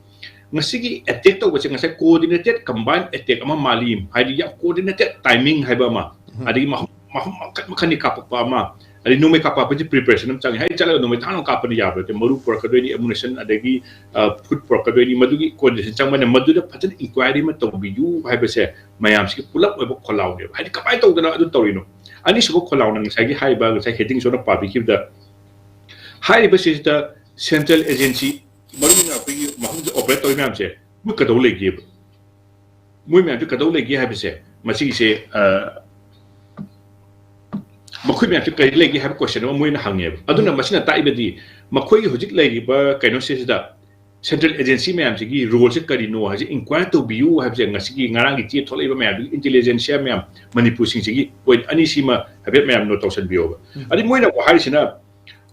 ꯉꯁꯤꯒꯤ ꯑꯦꯇꯦꯛ ꯇꯧꯕꯁꯦ ꯉꯁꯥꯏ ꯀꯣꯑꯣꯔꯗꯤꯅꯦꯇꯦꯠ ꯀꯝꯕꯥꯏꯟ ꯑꯦꯇꯦꯛ ꯑꯃ ꯃꯥꯜꯂꯤ, ꯍꯥꯏꯗꯤ ꯌꯥꯝ ꯀꯣꯑꯣꯔꯗꯤꯅꯦꯇꯦꯠ ꯇꯥꯏꯃꯤꯡ ꯍꯥꯏꯕ ꯑꯃ, ꯑꯗꯒꯤ ꯃꯐꯝ, ꯃꯐꯝ ꯃꯈꯜ ꯃꯈꯜꯒꯤ ꯀꯥꯞꯄꯛꯄ ꯑꯃ, ꯑꯗꯩ ꯅꯣꯡꯃꯩ ꯀꯥꯞꯄꯛꯄꯁꯦ ꯄ꯭ꯔꯤꯄꯦꯔꯦꯁꯟ ꯑꯃ ꯆꯪꯉꯤ꯫ ꯍꯥꯏꯗꯤ ꯆꯠꯂꯒ ꯅꯣꯡꯃꯩ ꯊꯥꯡꯅ ꯀꯥꯞꯄꯗꯤ ꯌꯥꯕ ꯅꯠꯇꯦ, ꯃꯔꯨ ꯄꯨꯔꯛꯀꯗꯣꯏꯅꯤ, ꯑꯦꯃꯨꯅꯦꯁꯟ, ꯑꯗꯒꯤ, ꯑ, ꯐꯨꯗ ꯄꯨꯔꯛꯀꯗꯣꯏꯅꯤ, ꯃꯗꯨꯒꯤ ꯀꯣꯑꯣꯔꯗꯤꯅꯦꯁꯟ ꯆꯪꯕꯅ ꯃꯗꯨꯗ ꯐꯖꯅ ꯏꯟꯀ꯭ꯋꯥꯏꯔꯤ ꯑꯃ ꯇꯧꯕꯤꯌꯨ ꯍꯥꯏꯕꯁꯦ ꯃꯌꯥꯝꯁꯤꯒꯤ ꯄꯨꯂꯞ ꯑꯣꯏꯕ ꯈꯣꯜꯂꯥꯎꯅꯦꯕ꯫ ꯍꯥꯏꯗꯤ ꯀꯃꯥꯏꯅ ꯇꯧꯗꯅ ꯑꯗꯨ ꯇꯧꯔꯤꯅꯣ? ꯑꯅꯤꯁꯨꯕ ꯈꯣꯜꯂꯥꯎꯅ ꯉꯁꯥꯏꯒꯤ ꯍꯥꯏꯔꯤꯕ, ꯉꯁꯥꯏ ꯍꯦꯗꯤꯡ ꯁꯣꯝꯅ ꯄꯥꯕꯤꯈꯤꯕꯗ, ꯍꯥꯏꯔꯤꯕꯁꯤꯗ ꯁꯦꯟꯇ꯭ꯔꯦꯜ ꯑꯦꯖꯦꯟꯁꯤ, ꯃꯔꯨꯑꯣꯏꯅ ꯑꯩꯈꯣꯏꯒꯤ ꯃꯐꯝꯗ ꯑꯣꯄꯔꯦꯠ ꯇꯧꯔꯤ ꯃꯌꯥꯝꯁꯦ, ꯃꯣꯏ ꯀꯩꯗꯧ ꯂꯩꯒꯦꯕ? ꯃꯣꯏ ꯃꯌꯥꯝꯁꯦ ꯀꯩꯗꯧ ꯂꯩꯒꯦ ꯍꯥꯏꯕꯁꯦ, ꯃꯁꯤꯒꯤꯁꯦ, ꯑ, ꯃꯈꯣꯏ ꯃꯌꯥꯝꯁꯦ ꯀꯔꯤ ꯂꯩꯒꯦ ꯍꯥꯏꯕ ꯀꯣꯏꯁꯟ ꯑꯃ ꯃꯣꯏꯅ ꯍꯪꯉꯦꯕ꯫ ꯑꯗꯨꯅ ꯃꯁꯤꯅ ꯇꯥꯛꯏꯕꯗꯤ ꯃꯈꯣꯏꯒꯤ ꯍꯧꯖꯤꯛ ꯂꯩꯔꯤꯕ ꯀꯩꯅꯣꯁꯤꯗ ꯁꯦꯟꯇ꯭ꯔꯦꯜ ꯑꯦꯖꯦꯟꯁꯤ ꯃꯌꯥꯝꯁꯤꯒꯤ ꯔꯣꯜꯁꯦ ꯀꯔꯤꯅꯣ ꯍꯥꯏꯁꯦ ꯏꯟꯀ꯭ꯋꯥꯏꯔ ꯇꯧꯕꯤꯌꯨ ꯍꯥꯏꯕꯁꯦ ꯉꯁꯤꯒꯤ ꯉꯔꯥꯡꯒꯤ ꯆꯦ ꯊꯣꯛꯂꯛꯏꯕ ꯃꯌꯥꯝꯗꯨꯒꯤ ꯏꯟꯇꯦꯂꯤꯖꯦꯟꯁꯤꯌꯥ ꯃꯌꯥꯝ ꯃꯅꯤꯄꯨꯔꯁꯤꯡꯁꯤꯒꯤ ꯄꯣꯏꯟꯠ ꯑꯅꯤꯁꯤꯃ ꯍꯥꯏꯐꯦꯠ ꯃꯌꯥꯝ ꯅꯣꯠ ꯇꯧꯁꯟꯕꯤꯌꯣꯕ꯫ ꯑꯗꯩ ꯃꯣꯏꯅ ꯑꯃꯨꯛ ꯍꯥꯏꯔꯤꯁꯤꯅ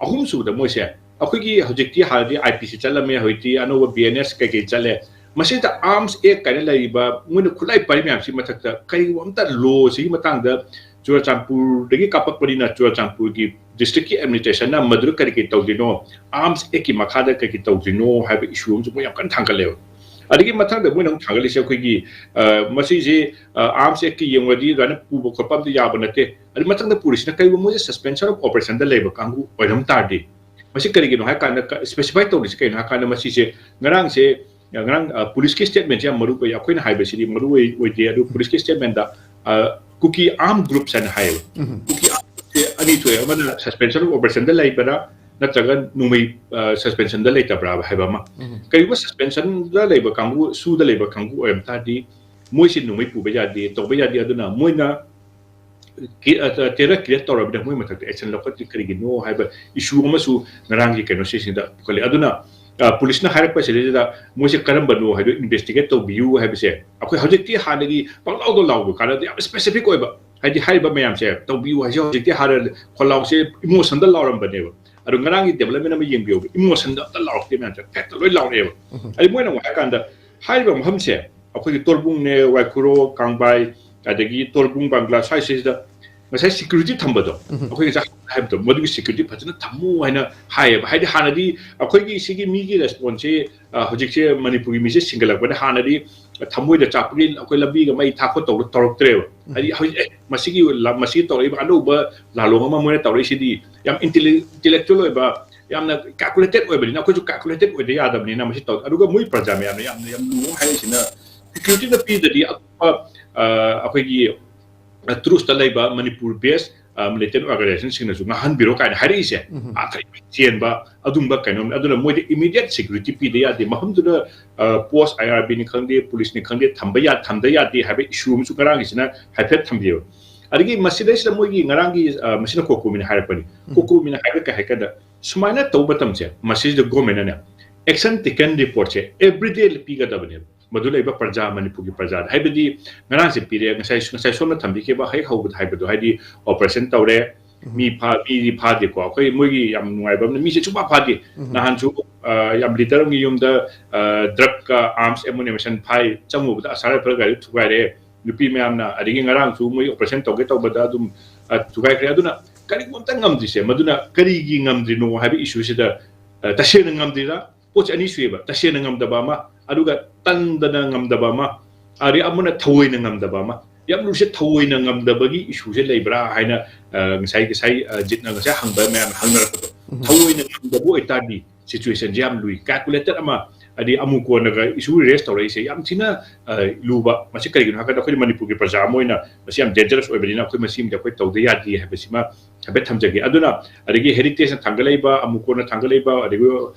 ꯑꯍꯨꯝꯁꯨꯕꯗ ꯃꯣꯏꯁꯦ ꯑꯩꯈꯣꯏꯒꯤ ꯍꯧꯖꯤꯛꯇꯤ ꯍꯥꯟꯅꯗꯤ ꯑꯥꯏ ꯄꯤ ꯁꯤ ꯆꯠꯂꯝꯃꯦ, ꯍꯧꯖꯤꯛꯇꯤ ꯑꯅꯧꯕ ꯕꯤ ꯑꯦꯟ ꯑꯦꯁ ꯀꯩꯀꯩ ꯆꯠꯂꯦ꯫ ꯃꯁꯤꯗ ꯑꯥꯔꯝꯁ ꯑꯦꯛ ꯀꯥꯏꯅ ꯂꯩꯔꯤꯕ ꯃꯣꯏꯅ ꯈꯨꯠꯂꯥꯏ ꯄꯥꯏꯔꯤ ꯃꯌꯥꯝꯁꯤ ꯃꯊꯛꯇ ꯀꯔꯤꯒꯨꯝꯕ ꯑꯝꯇ ꯂꯣꯁꯤꯒꯤ ꯃꯇꯥꯡꯗ ꯆꯨꯔꯆꯥꯟꯄꯨꯔꯗꯒꯤ ꯀꯥꯞꯄꯛꯄꯅꯤꯅ ꯆꯨꯔꯆꯥꯟꯄꯨꯔꯒꯤ ꯗꯤꯁꯇ꯭ꯔꯤꯛꯀꯤ ꯑꯦꯗꯃꯤꯅꯤꯁꯇ꯭ꯔꯦꯁꯟꯅ ꯃꯗꯨꯗ ꯀꯔꯤ ꯀꯔꯤ ꯇꯧꯗꯣꯏꯅꯣ, ꯑꯥꯔꯝꯁ ꯑꯦꯛꯀꯤ ꯃꯈꯥꯗ ꯀꯔꯤ ꯀꯔꯤ ꯇꯧꯗꯣꯏꯅꯣ ꯍꯥꯏꯕ ꯏꯁꯨ ꯑꯃꯁꯨ ꯃꯣꯏ ꯌꯥꯝ ꯀꯟꯅ ꯊꯥꯡꯒꯠꯂꯦꯕ꯫ ꯑꯗꯒꯤ ꯃꯊꯪꯗ ꯃꯣꯏꯅ ꯑꯃꯨꯛ ꯊꯥꯡꯒꯠꯂꯤꯁꯦ ꯑꯩꯈꯣꯏꯒꯤ, ꯑ, ꯃꯁꯤꯁꯦ, ꯑ, ꯑꯥꯔꯝꯁ ꯑꯦꯛꯀꯤ ꯌꯦꯡꯉꯨꯔꯗꯤ ꯑꯗꯨꯃꯥꯏꯅ ꯄꯨꯕ ꯈꯣꯠꯄ ꯑꯝꯇ ꯌꯥꯕ ꯅꯠꯇꯦ꯫ ꯑꯗꯨ ꯃꯊꯪꯗ ꯄꯨꯔꯤꯁꯤꯅ ꯀꯔꯤꯒꯨꯝꯕ ꯃꯣꯏꯁꯦ ꯁꯁꯄꯦꯟꯁꯟ ꯑꯣꯐ ꯑꯣꯄꯔꯦꯁꯟꯗ ꯂꯩꯕ ꯀꯥꯡꯕꯨ ꯑꯣꯏꯔꯝ ꯇꯥꯔꯗꯤ, ꯃꯁꯤ ꯀꯔꯤꯒꯤꯅꯣ ꯍꯥꯏ ꯀꯥꯟꯗ, ꯀ-, ꯁ꯭ꯄꯦꯁꯤꯐꯥꯏ ꯇꯧꯔꯤꯁꯤ ꯀꯩꯅꯣ ꯍꯥꯏ ꯀꯥꯟꯗ, ꯃꯁꯤꯁꯦ ꯉꯔꯥꯡꯁꯦ, ꯉꯔꯥꯡ, ꯑ, ꯄꯨꯂꯤꯁꯀꯤ ꯁ꯭ꯇꯦꯠꯃꯦꯟꯁꯦ ꯌꯥꯝ ꯃꯔꯨ ꯑꯣꯏ꯫ ꯑꯩꯈꯣꯏꯅ ꯍꯥꯏꯕꯁꯤꯗꯤ ꯃꯔꯨ ꯑꯣꯏ-, ꯑꯣꯏꯗꯦ, ꯑꯗꯨ ꯄꯨꯂꯤꯁꯀꯤ ꯁ꯭ꯇꯦꯠꯃꯦꯟꯗ, ꯑ, ꯀꯨꯀꯤ ꯑꯥꯔꯝ ꯒ꯭ꯔꯨꯞꯁ ꯍꯥꯏꯅ ꯍꯥꯏꯌꯦꯕ꯫ ꯀꯨꯀꯤ ꯑꯥꯔꯝ ꯒ꯭ꯔꯨꯞꯁꯦ ꯑꯅꯤ ꯊꯣꯛꯑꯦ, ꯑꯃꯅ ꯁꯁꯄꯦꯟꯁꯟ ꯑꯣꯐ ꯑꯣꯄꯔꯦꯁꯟꯗ ꯂꯩꯕ꯭ꯔꯥ ꯅꯠꯇ꯭ꯔꯒ ꯅꯣꯡꯃꯩ, ꯑ, ꯁꯁꯄꯦꯟꯁꯟꯗ ꯂꯩꯇꯕ꯭ꯔꯥ ꯍꯥꯏꯕ ꯑꯃ꯫ ꯀꯔꯤꯒꯨꯝꯕ ꯁꯁꯄꯦꯟꯁꯟꯗ ꯂꯩꯕ ꯀꯥꯡꯕꯨ, ꯁꯨꯗ ꯂꯩꯕ ꯀꯥꯡꯕꯨ ꯑꯣꯏꯔꯝ ꯇꯥꯔꯗꯤ ꯃꯣꯏꯁꯦ ꯅꯣꯡꯃꯩ ꯄꯨꯕ ꯌꯥꯗꯦ, ꯇꯧꯕ ꯌꯥꯗꯦ꯫ ꯑꯗꯨꯅ ꯃꯣꯏꯅ ꯀꯤ-, ꯑ, ꯇꯦꯔꯔ ꯀ꯭ꯔꯤꯌꯦꯠ ꯇꯧꯔꯕꯅꯤꯅ ꯃꯣꯏ ꯃꯊꯛꯇ ꯑꯦꯛꯁꯟ ꯂꯧꯈꯠꯇ꯭ꯔꯤ ꯀꯔꯤꯒꯤꯅꯣ ꯍꯥꯏꯕ ꯏꯁꯨ ꯑꯃꯁꯨ ꯉꯔꯥꯡꯒꯤ ꯀꯩꯅꯣꯁꯤꯁꯤꯗ ꯄꯨꯈꯠꯂꯤ꯫ ꯑꯗꯨꯅ, ꯑ, ꯄꯨꯂꯤꯁꯅ ꯍꯥꯏꯔꯛꯄꯁꯤꯗꯩꯗ ꯃꯣꯏꯁꯦ ꯀꯔꯝꯕꯅꯣ ꯍꯥꯏꯗꯣ ꯏꯟꯚꯦꯁꯇꯤꯒꯦꯠ ꯇꯧꯕꯤꯌꯨ ꯍꯥꯏꯕꯁꯦ ꯑꯩꯈꯣꯏ ꯍꯧꯖꯤꯛꯇꯤ ꯍꯥꯟꯅꯒꯤ ꯄꯪꯂꯥꯎꯗ ꯂꯥꯎꯕ ꯀꯥꯟꯅꯗꯤ ꯌꯥꯝ ꯁ꯭ꯄꯦꯁꯤꯐꯤꯛ ꯑꯣꯏꯕ, ꯍꯥꯏꯗꯤ ꯍꯥꯏꯔꯤꯕ ꯃꯌꯥꯝꯁꯦ ꯇꯧꯕꯤꯌꯨ ꯍꯥꯏꯁꯦ ꯍꯧꯖꯤꯛꯇꯤ ꯍꯥꯟꯅ ꯈꯣꯜꯂꯥꯎꯁꯦ ꯏꯃꯣꯁꯟꯗ ꯂꯥꯎꯔꯝꯕꯅꯦꯕ꯫ ꯑꯗꯣ ꯉꯔꯥꯡꯒꯤ ꯗꯦꯕꯂꯞꯃꯦꯟ ꯑꯃ ꯌꯦꯡꯕꯤꯌꯣꯕ, ꯏꯃꯣꯁꯟꯗ ꯑꯝꯇ ꯂꯥꯎꯔꯛꯇꯦ ꯃꯌꯥꯝꯁꯦ, ꯐꯦꯛꯇ ꯂꯣꯏ ꯂꯥꯎꯔꯛꯑꯦꯕ꯫ ꯑꯗꯩ ꯃꯣꯏꯅ ꯑꯃꯨꯛ ꯍꯥꯏ ꯀꯥꯟꯗ ꯍꯥꯏꯔꯤꯕ ꯃꯐꯝꯁꯦ ꯑꯩꯈꯣꯏꯒꯤ ꯇꯣꯔꯕꯨꯡꯅꯦ, ꯋꯥꯏꯈꯨꯔꯣ, ꯀꯥꯡꯕꯥꯏ, ꯑꯗꯒꯤ ꯇꯣꯔꯕꯨꯡ ꯕꯪꯒ꯭ꯂꯥ ꯁ꯭ꯋꯥꯏꯁꯤꯗ ꯉꯁꯥꯏ ꯁꯦꯀ꯭ꯌꯨꯔꯤꯇꯤ ꯊꯝꯕꯗꯣ, ꯑꯩꯈꯣꯏ ꯉꯁꯥꯏ ꯍꯥꯏꯕꯗꯣ, ꯃꯗꯨꯒꯤ ꯁꯦꯀ꯭ꯌꯨꯔꯤꯇꯤ ꯐꯖꯅ ꯊꯝꯃꯨ ꯍꯥꯏꯅ ꯍꯥꯏꯌꯦꯕ꯫ ꯍꯥꯏꯗꯤ ꯍꯥꯟꯅꯗꯤ ꯑꯩꯈꯣꯏꯒꯤ ꯁꯤꯒꯤ ꯃꯤꯒꯤ ꯔꯦꯁꯄꯣꯟꯁꯁꯦ, ꯑ, ꯍꯧꯖꯤꯛꯁꯦ ꯃꯅꯤꯄꯨꯔꯒꯤ ꯃꯤꯁꯦ ꯁꯤꯡꯒꯠꯂꯛꯄꯗ ꯍꯥꯟꯅꯗꯤ ꯊꯃꯣꯏꯗ ꯆꯥꯛꯄꯒꯤ ꯑꯩꯈꯣꯏ ꯂꯝꯕꯤꯒ ꯃꯩ ꯊꯥ ꯈꯣꯠ ꯇꯧꯔ-, ꯇꯧꯔꯛꯇ꯭ꯔꯦꯕ꯫ ꯎꯝ꯫ ꯍꯥꯏꯗꯤ ꯍꯧꯖꯤꯛ, "ꯑꯦ, ꯃꯁꯤꯒꯤ ꯂꯝ-, ꯃꯁꯤꯒꯤ ꯇꯧꯔꯛꯏꯕ ꯑꯅꯧꯕ ꯂꯥꯂꯣꯡ ꯑꯃ ꯃꯣꯏꯅ ꯇꯧꯔꯛꯏꯁꯤꯗꯤ ꯌꯥꯝ ꯏꯟꯇꯦꯂꯦꯛ-, ꯏꯟꯇꯦꯂꯦꯛꯆꯨꯋꯦꯜ ꯑꯣꯏꯕ, ꯌꯥꯝꯅ ꯀꯥꯜꯀꯨꯂꯦꯇꯦꯠ ꯑꯣꯏꯕꯅꯤꯅ ꯑꯩꯈꯣꯏꯁꯨ ꯀꯥꯜꯀꯨꯂꯦꯇꯦꯠ ꯑꯣꯏꯗ ꯌꯥꯗꯕꯅꯤꯅ ꯃꯁꯤ ꯇꯧ"꯫ ꯑꯗꯨꯒ ꯃꯣꯏ ꯄ꯭ꯔꯖꯥ ꯃꯌꯥꯝꯅ ꯌꯥꯝꯅ, ꯌꯥꯝ ꯂꯨꯕ ꯑꯃ ꯍꯥꯏꯔꯤꯁꯤꯅ ꯁꯦꯀ꯭ꯌꯨꯔꯤꯇꯤꯗ ꯄꯤꯗ꯭ꯔꯗꯤ ꯑꯇꯣꯞꯄ, ꯑ, ꯑꯩꯈꯣꯏꯒꯤ, ꯑ, ꯇ꯭ꯔꯨꯁꯇ ꯂꯩꯕ ꯃꯅꯤꯄꯨꯔ ꯕꯦꯁ, ꯑ, ꯃꯤꯂꯤꯇꯦꯟ ꯑꯣꯔꯒꯅꯥꯏꯖꯦꯁꯟꯁꯤꯡꯅꯁꯨ ꯉꯥꯡꯍꯟꯕꯤꯔꯣ ꯀꯥꯏꯅ ꯍꯥꯏꯔꯛꯏꯁꯦ, ꯎꯝ꯫ ꯑꯥ, ꯆꯦꯟꯕ ꯑꯗꯨꯝꯕ ꯀꯩꯅꯣꯝꯅꯤ꯫ ꯑꯗꯨꯅ ꯃꯣꯏꯗ ꯏꯃꯤꯗꯤꯌꯦꯠ ꯁꯦꯀ꯭ꯌꯨꯔꯤꯇꯤ ꯄꯤꯗ ꯌꯥꯗꯦ꯫ ꯃꯐꯝꯗꯨꯗ, ꯑ, ꯄꯣꯁ ꯑꯥꯏ ꯑꯥꯔ ꯕꯤꯅꯤ ꯈꯪꯗꯦ, ꯄꯨꯂꯤꯁꯅꯤ ꯈꯪꯗꯦ, ꯊꯝꯕ ꯌꯥ-, ꯊꯝꯗ ꯌꯥꯗꯦ ꯍꯥꯏꯕ ꯏꯁꯨ ꯑꯃꯁꯨ ꯉꯔꯥꯡꯒꯤꯁꯤꯅ ꯍꯥꯏꯐꯦꯠ ꯊꯝꯕꯤꯌꯦꯕ꯫ ꯑꯗꯒꯤ ꯃꯁꯤꯗꯩꯁꯤꯗ ꯃꯣꯏꯒꯤ ꯉꯔꯥꯡꯒꯤ, ꯑ, ꯃꯁꯤꯅ ꯀꯣꯀꯣꯃꯤꯅ ꯍꯥꯏꯔꯛꯄꯅꯤ꯫ ꯎꯝ꯫ ꯀꯣꯀꯣꯃꯤꯅ ꯍꯥꯏꯕ ꯀꯩ ꯍꯥꯏ ꯀꯥꯟꯗ, ꯁꯨꯃꯥꯏꯅ ꯇꯧꯕ ꯃꯇꯝꯁꯦ, ꯃꯁꯤꯁꯤꯗ ꯒꯣꯔꯃꯦꯟꯅꯅꯦ action taken reportꯁꯦ everyday ꯄꯤꯒꯗꯕꯅꯦꯕ꯫ ꯃꯗꯨ ꯂꯩꯕ ꯄ꯭ꯔꯖꯥ, ꯃꯅꯤꯄꯨꯔꯒꯤ ꯄ꯭ꯔꯖꯥꯗ꯫ ꯍꯥꯏꯕꯗꯤ ꯉꯔꯥꯡꯁꯦ ꯄꯤꯔꯦ, ꯉꯁꯥꯏ, ꯉꯁꯥꯏ ꯁꯣꯝꯅ ꯊꯝꯕꯤꯈꯤꯕ ꯍꯦꯛ ꯍꯧꯕꯗ ꯍꯥꯏꯕꯗꯣ, ꯍꯥꯏꯗꯤ ꯑꯣꯄꯔꯦꯁꯟ ꯇꯧꯔꯦ, ꯎꯝ꯫ ꯃꯤ ꯐꯥ-, ꯃꯤꯗꯤ ꯐꯥꯗꯦꯀꯣ꯫ ꯑꯩꯈꯣꯏ ꯃꯣꯏꯒꯤ ꯌꯥꯝ ꯅꯨꯡꯉꯥꯏꯕ ꯑꯃꯅ ꯃꯤꯁꯦ ꯁꯨꯡꯐꯥ ꯐꯥꯗꯦ꯫ ꯎꯝ꯫ ꯅꯍꯥꯟꯁꯨ, ꯑ, ꯌꯥꯝ ꯂꯤꯗꯔ ꯑꯃꯒꯤ ꯌꯨꯝꯗ, ꯑ, ꯗ꯭ꯔꯒꯀ ꯑꯥꯔꯝꯁ ꯑꯦꯃꯨꯅꯤꯁꯟ ꯐꯥꯏ, ꯆꯪꯉꯨꯕꯗ ꯑꯁꯥꯝ ꯔꯥꯏꯐꯜ ꯒꯥꯔꯤ ꯊꯨꯒꯥꯏꯔꯦ꯫ ꯅꯨꯄꯤ ꯃꯌꯥꯝꯅ, ꯑꯗꯒꯤ ꯉꯔꯥꯡꯁꯨ ꯃꯣꯏ ꯑꯣꯄꯔꯦꯁꯟ ꯇꯧꯒꯦ ꯇꯧꯕꯗ ꯑꯗꯨꯝ, ꯑ, ꯊꯨꯒꯥꯏꯈ꯭ꯔꯦ꯫ ꯑꯗꯨꯅ ꯀꯔꯤꯒꯨꯝꯕ ꯑꯝꯇ ꯉꯝꯗ꯭ꯔꯤꯁꯦ, ꯃꯗꯨꯅ ꯀꯔꯤꯒꯤ ꯉꯝꯗ꯭ꯔꯤꯅꯣ ꯍꯥꯏꯕ ꯏꯁꯨꯁꯤꯗ, ꯑ, ꯇꯁꯦꯡꯅ ꯉꯝꯗ꯭ꯔꯤꯔꯥ? ꯄꯣꯠꯁꯦ ꯑꯅꯤ ꯁꯨꯏꯌꯦꯕ, ꯇꯁꯦꯡꯅ ꯉꯝꯗꯕ ꯑꯃ, ꯑꯗꯨꯒ ꯇꯟꯗꯅ ꯉꯝꯗꯕ ꯑꯃ, ꯑꯗꯩ ꯑꯃꯅ ꯊꯑꯣꯏꯅ ꯉꯝꯗꯕ ꯑꯃ꯫ ꯌꯥꯝ ꯂꯨꯔꯤꯁꯦ ꯊꯑꯣꯏꯅ ꯉꯝꯗꯕꯒꯤ ꯏꯁꯨꯁꯦ ꯂꯩꯕ꯭ꯔꯥ ꯍꯥꯏꯅ, ꯑ, ꯉꯁꯥꯏ, ꯉꯁꯥꯏ, ꯑ, ꯖꯤꯠꯅ ꯉꯁꯥꯏ ꯍꯪꯕ ꯃꯌꯥꯝꯅ ꯍꯪꯅꯔꯛꯄꯗꯣ꯫ ꯎꯝ꯫ ꯊꯑꯣꯏꯅ ꯉꯝꯗꯕ ꯑꯣꯏꯇꯥꯔꯗꯤ ꯁꯤꯆꯨꯋꯦꯁꯟꯁꯦ ꯌꯥꯝ ꯂꯨꯏ꯫ ꯀꯥꯜꯀꯨꯂꯦꯇꯦꯠ ꯑꯃ, ꯍꯥꯏꯗꯤ ꯑꯃꯨꯛ ꯀꯣꯟꯅꯒ ꯏꯁꯨ ꯔꯦꯁ ꯇꯧꯔꯛꯏꯁꯦ ꯌꯥꯝ ꯊꯤꯅ, ꯑ, ꯂꯨꯕ꯫ ꯃꯁꯤ ꯀꯔꯤꯒꯤꯅꯣ ꯍꯥꯏ ꯀꯥꯟꯗ ꯑꯩꯈꯣꯏꯅ ꯃꯅꯤꯄꯨꯔꯒꯤ ꯄ꯭ꯔꯖꯥ ꯑꯃ ꯑꯣꯏꯅ ꯃꯁꯤ ꯌꯥꯝ ꯗꯦꯟꯖꯔꯁ ꯑꯣꯏꯕꯅꯤꯅ ꯑꯩꯈꯣꯏ ꯃꯁꯤꯃꯗꯤ ꯑꯩꯈꯣꯏ ꯇꯧꯗ ꯌꯥꯗꯦ ꯍꯥꯏꯕꯁꯤꯃ ꯍꯥꯏꯐꯦꯠ ꯊꯝꯖꯒꯦ꯫ ꯑꯗꯨꯅ ꯑꯗꯒꯤ ꯍꯦꯔꯤꯇꯦꯖꯅ ꯊꯥꯡꯒꯠꯂꯛꯏꯕ, ꯑꯃꯨꯛ ꯀꯣꯟꯅ ꯊꯥꯡꯒꯠꯂꯛꯏꯕ, ꯑꯗꯒꯤ,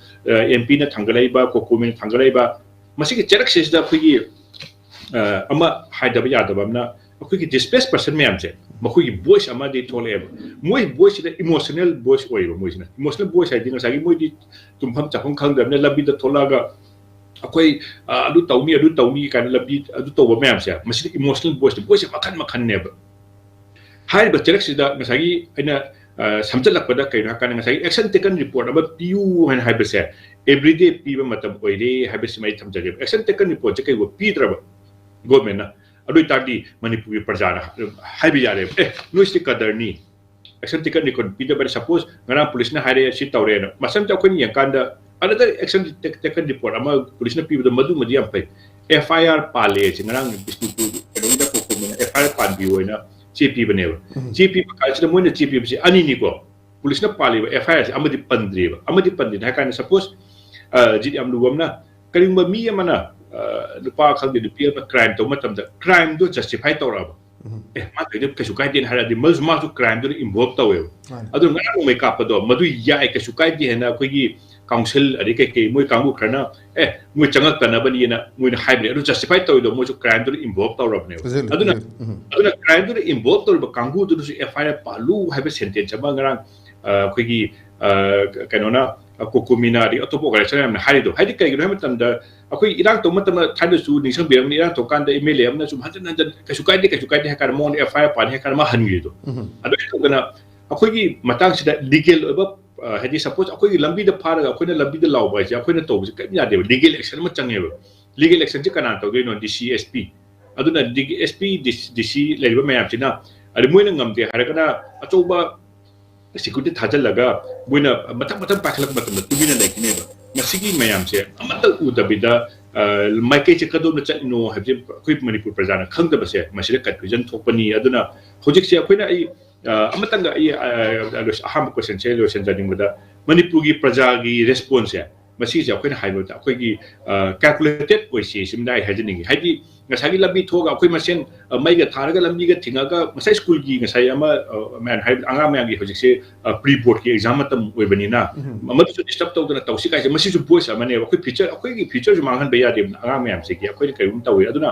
ꯑ, ꯑꯦꯝ ꯄꯤꯅ ꯊꯥꯡꯒꯠꯂꯛꯏꯕ, ꯀꯣꯀꯣꯃꯤꯅ ꯊꯥꯡꯒꯠꯂꯛꯏꯕ, ꯃꯁꯤꯒꯤ ꯆꯩꯔꯛꯁꯤꯁꯤꯗ ꯑꯩꯈꯣꯏꯒꯤ, ꯑ, ꯑꯃ ꯍꯥꯏꯗꯕ ꯌꯥꯗꯕ ꯑꯃꯅ, ꯑꯩꯈꯣꯏꯒꯤ ꯗꯤꯁꯄ꯭ꯂꯦꯁ ꯄꯔꯁꯟ ꯃꯌꯥꯝꯁꯦ ꯃꯈꯣꯏꯒꯤ ꯚꯣꯏꯁ ꯑꯃꯗꯤ ꯊꯣꯛꯂꯛꯑꯦꯕ꯫ ꯃꯣꯏ ꯚꯣꯏꯁꯁꯤꯗ ꯏꯃꯣꯁꯅꯦꯜ ꯚꯣꯏꯁ ꯑꯣꯏꯌꯦꯕ꯫ ꯃꯣꯏꯁꯤꯅ ꯏꯃꯣꯁꯅꯦꯜ ꯚꯣꯏꯁ ꯍꯥꯏꯗꯤ ꯉꯁꯥꯏꯒꯤ ꯃꯣꯏꯗꯤ ꯇꯨꯝꯐꯝ ꯆꯥꯐꯝ ꯈꯪꯗꯕꯅꯤꯅ ꯂꯝꯕꯤꯗ ꯊꯣꯛꯂꯛꯑꯒ ꯑꯩꯈꯣꯏ, ꯑ, ꯑꯗꯨ ꯇꯧꯅꯤ, ꯑꯗꯨ ꯇꯧꯅꯤ ꯀꯥꯏꯅ ꯂꯝꯕꯤ ꯑꯗꯨ ꯇꯧꯕ ꯃꯌꯥꯝꯁꯦ, ꯃꯁꯤꯗ ꯏꯃꯣꯁꯅꯦꯜ ꯚꯣꯏꯁꯇ, ꯚꯣꯏꯁꯁꯦ ꯃꯈꯟ ꯃꯈꯟꯅꯦꯕ꯫ ꯍꯥꯏꯔꯤꯕ ꯆꯩꯔꯛꯁꯤꯗ ꯉꯁꯥꯏꯒꯤ ꯑꯩꯅ, ꯑ, ꯁꯝꯖꯜꯂꯛꯄꯗ ꯀꯩꯅꯣ ꯍꯥꯏꯀꯥꯟꯗ ꯉꯁꯥꯏꯒꯤ action taken report ꯑꯃ ꯄꯤꯌꯨ ꯍꯥꯏꯅ ꯍꯥꯏꯕꯁꯦ everyday ꯄꯤꯕ ꯃꯇꯝ ꯑꯣꯏꯔꯦ ꯍꯥꯏꯕꯁꯤꯃ ꯑꯩ ꯊꯝꯖꯒꯦꯕ꯫ Action taken reportꯁꯦ ꯀꯩꯒꯨꯝꯕ ꯄꯤꯗ꯭ꯔꯕ ꯒꯣꯔꯃꯦꯟꯅ, ꯑꯗꯨ ꯑꯣꯏꯇꯥꯔꯗꯤ ꯃꯅꯤꯄꯨꯔꯒꯤ ꯄ꯭ꯔꯖꯥꯅ ꯍꯥꯏꯕ ꯌꯥꯔꯦꯕ, "ꯑꯦ, ꯅꯣꯏꯁꯤꯗꯤ ꯀꯗꯔꯅꯤ, ꯑꯦꯛꯁꯟ ꯇꯦꯀꯟ ꯔꯦꯀꯣꯔꯗ ꯄꯤꯗꯕ ꯍꯥꯏꯗꯤ, ꯁꯄꯣꯁ ꯉꯔꯥꯡ ꯄꯨꯂꯤꯁꯅ ꯍꯥꯏꯔꯛꯑꯦ ꯁꯤ ꯇꯧꯔꯦꯅ, ꯃꯁꯝꯁꯦ ꯑꯩꯈꯣꯏꯅ ꯌꯦꯡꯀꯥꯟꯗ ꯑꯅꯗꯔ ꯑꯦꯛꯁꯟ ꯇꯦꯀꯟ ꯔꯤꯄꯣꯔꯠ ꯑꯃ ꯄꯨꯂꯤꯁꯅ ꯄꯤꯕꯗꯣ ꯃꯗꯨꯃꯗꯤ ꯌꯥꯝ ꯐꯩ꯫ ꯑꯦꯐ ꯑꯥꯏ ꯑꯥꯔ ꯄꯥꯜꯂꯦ ꯁꯤ ꯉꯔꯥꯡ ꯕꯤꯁꯅꯨꯄꯨꯔ ꯀꯩꯅꯣꯒꯤꯗ ꯀꯣꯀꯣꯃꯤꯅ ꯑꯦꯐ ꯑꯥꯏ ꯑꯥꯔ ꯄꯥꯟꯕꯤꯌꯣ ꯍꯥꯏꯅ ꯆꯦ ꯄꯤꯕꯅꯦꯕ꯫ ꯎꯝ꯫ ꯆꯦ ꯄꯤꯕ ꯀꯥꯟꯁꯤꯗ ꯃꯣꯏꯅ ꯆꯦ ꯄꯤꯕꯁꯤ ꯑꯅꯤꯅꯤꯀꯣ꯫ ꯄꯨꯂꯤꯁꯅ ꯄꯥꯜꯂꯤꯕ ꯑꯦꯐ ꯑꯥꯏ ꯑꯥꯔꯁꯤ ꯑꯃꯗꯤ ꯄꯟꯗ꯭ꯔꯤꯕ꯫ ꯑꯃꯗꯤ ꯄꯟꯗ꯭ꯔꯤꯅ ꯍꯥꯏ ꯀꯥꯟꯗ, ꯁꯄꯣꯁ ꯖꯤꯠ ꯌꯥꯝ ꯂꯨꯕ ꯑꯃꯅ, ꯀꯔꯤꯒꯨꯝꯕ ꯃꯤ ꯑꯃꯅ, ꯑ, ꯅꯨꯄꯥ ꯈꯪꯗꯦ ꯅꯨꯄꯤ ꯑꯃꯅ ꯀ꯭ꯔꯥꯏꯝ ꯇꯧꯕ ꯃꯇꯝꯗ ꯀ꯭ꯔꯥꯏꯝꯗꯣ ꯖꯁꯇꯤꯐꯥꯏ ꯇꯧꯔꯛꯑꯕ, ꯎꯝ꯫ ꯑꯦ, ꯃꯥ ꯇꯧꯔꯤꯗꯣ ꯀꯩꯁꯨ ꯀꯥꯏꯗꯦꯅ ꯍꯥꯏꯔꯗꯤ ꯃꯥꯁꯨ, ꯃꯥꯁꯨ ꯀ꯭ꯔꯥꯏꯝꯗꯨꯗ ꯏꯟꯚꯣꯜꯕ ꯇꯧꯋꯦꯕ꯫ ꯃꯥꯅꯦ꯫ ꯑꯗꯨ ꯉꯔꯥꯡ ꯅꯣꯡꯃꯩ ꯀꯥꯞꯄꯗꯣ ꯃꯗꯨ ꯌꯥꯏ, ꯀꯩꯁꯨ ꯀꯥꯏꯗꯦ ꯍꯥꯏꯅ ꯑꯩꯈꯣꯏꯒꯤ ꯀꯥꯎꯟꯁꯤꯜ ꯑꯗꯩ ꯀꯩꯀꯩ ꯃꯣꯏ ꯀꯥꯡꯕꯨ ꯈꯔꯅ, ꯑꯦ, ꯃꯣꯏ ꯆꯪꯉꯛꯇꯅꯕꯅꯤꯅ ꯃꯣꯏꯅ ꯍꯥꯏꯕꯅꯦ꯫ ꯑꯗꯨ ꯖꯁꯇꯤꯐꯥꯏ ꯇꯧꯔꯤꯗꯣ ꯃꯣꯏꯁꯨ ꯀ꯭ꯔꯥꯏꯝꯗꯨꯗ ꯏꯟꯚꯣꯜꯕ ꯇꯧꯔꯕꯅꯦꯕ꯫ Exactly, ꯑꯗꯨꯅ, exactly. ꯎꯝ꯫ ꯑꯗꯨꯅ ꯀ꯭ꯔꯥꯏꯝꯗꯨꯗ ꯏꯟꯚꯣꯜꯕ ꯇꯧꯔꯤꯕ ꯀꯥꯡꯕꯨꯗꯨꯗꯁꯨ ꯑꯦꯐ ꯑꯥꯏ ꯑꯥꯔ ꯄꯥꯜꯂꯨ ꯍꯥꯏꯕ ꯁꯦꯟꯇꯦꯟꯁ ꯑꯃ ꯉꯔꯥꯡ, ꯑ, ꯑꯩꯈꯣꯏꯒꯤ, ꯑ, ꯀꯩꯅꯣꯅ, ꯑ, ꯀꯣꯀꯣꯃꯤꯅ ꯑꯗꯩ ꯑꯇꯣꯞꯄ ꯑꯣꯔꯒꯅꯥꯏꯖꯦꯁꯟ ꯃꯌꯥꯝꯅ ꯍꯥꯏꯔꯤꯗꯣ꯫ ꯍꯥꯏꯗꯤ ꯀꯩꯒꯤꯅꯣ ꯍꯥꯏꯕ ꯃꯇꯝꯗ ꯑꯩꯈꯣꯏ ꯏꯔꯥꯡ ꯇꯧꯕ ꯃꯇꯝꯗ ꯊꯥꯏꯅꯁꯨ ꯅꯤꯡꯁꯤꯡꯕꯤꯔꯝꯒꯅꯤ, ꯏꯔꯥꯡ ꯇꯧꯀꯥꯟꯗ ꯑꯦꯝ ꯑꯦꯜ ꯑꯦ ꯑꯃꯅ ꯁꯨꯝ ꯍꯟꯖꯤꯟ ꯍꯟꯖꯤꯟ "ꯀꯩꯁꯨ ꯀꯥꯏꯗꯦ, ꯀꯩꯁꯨ ꯀꯥꯏꯗꯦ" ꯍꯥꯏ ꯀꯥꯟꯗ ꯃꯉꯣꯟꯗ ꯑꯦꯐ ꯑꯥꯏ ꯑꯥꯔ ꯄꯥꯅꯤ ꯍꯥꯏ ꯀꯥꯟꯗ ꯃꯥ ꯍꯟꯈ꯭ꯔꯤꯗꯣ꯫ ꯎꯝ꯫ ꯑꯗꯨꯃꯥꯏꯅ ꯇꯧꯗꯅ ꯑꯩꯈꯣꯏꯒꯤ ꯃꯇꯥꯡꯁꯤꯗ ꯂꯤꯒꯦꯜ ꯑꯣꯏꯕ, ꯑ, ꯍꯥꯏꯗꯤ ꯁꯄꯣꯁ ꯑꯩꯈꯣꯏꯒꯤ ꯂꯝꯕꯤꯗ ꯐꯥꯔꯒ ꯑꯩꯈꯣꯏꯅ ꯂꯝꯕꯤꯗ ꯂꯥꯎꯕ ꯍꯥꯏꯁꯦ ꯑꯩꯈꯣꯏꯅ ꯇꯧꯕꯁꯦ ꯀꯔꯤꯝ ꯌꯥꯗꯦꯕ꯫ ꯂꯤꯒꯦꯜ ꯑꯦꯛꯁꯟ ꯑꯃ ꯆꯪꯉꯦꯕ꯫ ꯂꯤꯒꯦꯜ ꯑꯦꯛꯁꯟꯁꯦ ꯀꯅꯥꯅ ꯇꯧꯗꯣꯏꯅꯣ? ꯗꯤ ꯁꯤ, ꯑꯦꯁ ꯄꯤ꯫ ꯑꯗꯨꯅ ꯑꯦꯁ ꯄꯤ, ꯗꯤ ꯁꯤ ꯂꯩꯔꯤꯕ ꯃꯌꯥꯝꯁꯤꯅ, ꯑꯗꯩ ꯃꯣꯏꯅ ꯉꯝꯗꯦ ꯍꯥꯏꯔꯒꯅ ꯑꯆꯧꯕ ꯁꯦꯀ꯭ꯌꯨꯔꯤꯇꯤ ꯊꯥꯖꯤꯜꯂꯒ ꯃꯣꯏꯅ ꯃꯊꯪ ꯃꯊꯪ ꯄꯥꯏꯈꯠꯂꯛꯄ ꯃꯇꯝꯗ ꯇꯨꯃꯤꯟꯅ ꯂꯩꯈꯤꯅꯦꯕ꯫ ꯃꯁꯤꯒꯤ ꯃꯌꯥꯝꯁꯦ ꯑꯃꯠꯇ ꯎꯗꯕꯤꯗ, ꯑ, ꯃꯥꯏꯀꯩꯁꯦ ꯀꯗꯣꯝꯗ ꯆꯠꯂꯤꯅꯣ ꯍꯥꯏꯕꯁꯦ ꯑꯩꯈꯣꯏ ꯃꯅꯤꯄꯨꯔ ꯄ꯭ꯔꯖꯥꯅ ꯈꯪꯗꯕꯁꯦ ꯃꯁꯤꯗ ꯀꯟꯐ꯭ꯌꯨꯖꯟ ꯊꯣꯛꯄꯅꯤ꯫ ꯑꯗꯨꯅ ꯍꯧꯖꯤꯛꯁꯦ ꯑꯩꯈꯣꯏꯅ, ꯑꯩ, ꯑ, ꯑꯃꯇꯪꯒ ꯑꯩ, ꯑ, ꯑ, ꯂꯣꯏꯁ-, ꯑꯍꯥꯟꯕ ꯀꯣꯏꯁꯟꯁꯦ ꯂꯣꯏꯁꯤꯟꯖꯅꯤꯡꯕꯗ, ꯃꯅꯤꯄꯨꯔꯒꯤ ꯄ꯭ꯔꯖꯥꯒꯤ ꯔꯦꯁꯄꯣꯟꯁꯁꯦ ꯃꯁꯤꯁꯦ ꯑꯩꯈꯣꯏꯅ ꯍꯥꯏꯕꯗ ꯑꯩꯈꯣꯏꯒꯤ, ꯑ, ꯀꯦꯜꯀꯨꯂꯦꯇꯦꯠ ꯑꯣꯏꯁꯤ ꯁꯤꯃꯗ ꯑꯩ ꯍꯥꯏꯖꯅꯤꯡꯉꯤ꯫ ꯍꯥꯏꯗꯤ ꯉꯁꯥꯏꯒꯤ ꯂꯝꯕꯤ ꯊꯣꯛꯑꯒ ꯑꯩꯈꯣꯏ ꯃꯁꯦꯟ, ꯑ, ꯃꯩꯒ ꯊꯥꯔꯒ ꯂꯝꯕꯤꯒ ꯊꯤꯡꯉꯒ ꯉꯁꯥꯏ ꯁ꯭ꯀꯨꯜꯒꯤ ꯉꯁꯥꯏ ꯑꯃ, ꯑ, ꯃꯌꯥꯝ ꯍꯥꯏꯕꯗꯤ ꯑꯉꯥꯡ ꯃꯌꯥꯝꯒꯤ ꯍꯧꯖꯤꯛꯁꯦ, ꯑ, ꯄ꯭ꯔꯤ ꯕꯣꯔꯗꯀꯤ ꯑꯦꯛꯖꯥꯝ ꯃꯇꯝ ꯑꯣꯏꯕꯅꯤꯅ ꯎꯝ꯫ ꯃꯗꯨꯁꯨ ꯗꯤꯁꯇꯔꯕ ꯇꯧꯗꯅ ꯇꯧꯁꯤ ꯀꯥꯏꯁꯦ ꯃꯁꯤꯁꯨ ꯚꯣꯏꯁ ꯑꯃꯅꯦꯕ꯫ ꯑꯩꯈꯣꯏ ꯐ꯭ꯌꯨꯆꯔ, ꯑꯩꯈꯣꯏꯒꯤ ꯐ꯭ꯌꯨꯆꯔꯁꯨ ꯃꯥꯡꯍꯟꯕ ꯌꯥꯗꯦꯕ ꯑꯉꯥꯡ ꯃꯌꯥꯝꯁꯤꯒꯤ꯫ ꯑꯩꯈꯣꯏꯅ ꯀꯔꯤꯒꯨꯝꯕ ꯇꯧꯋꯤ꯫ ꯑꯗꯨꯅ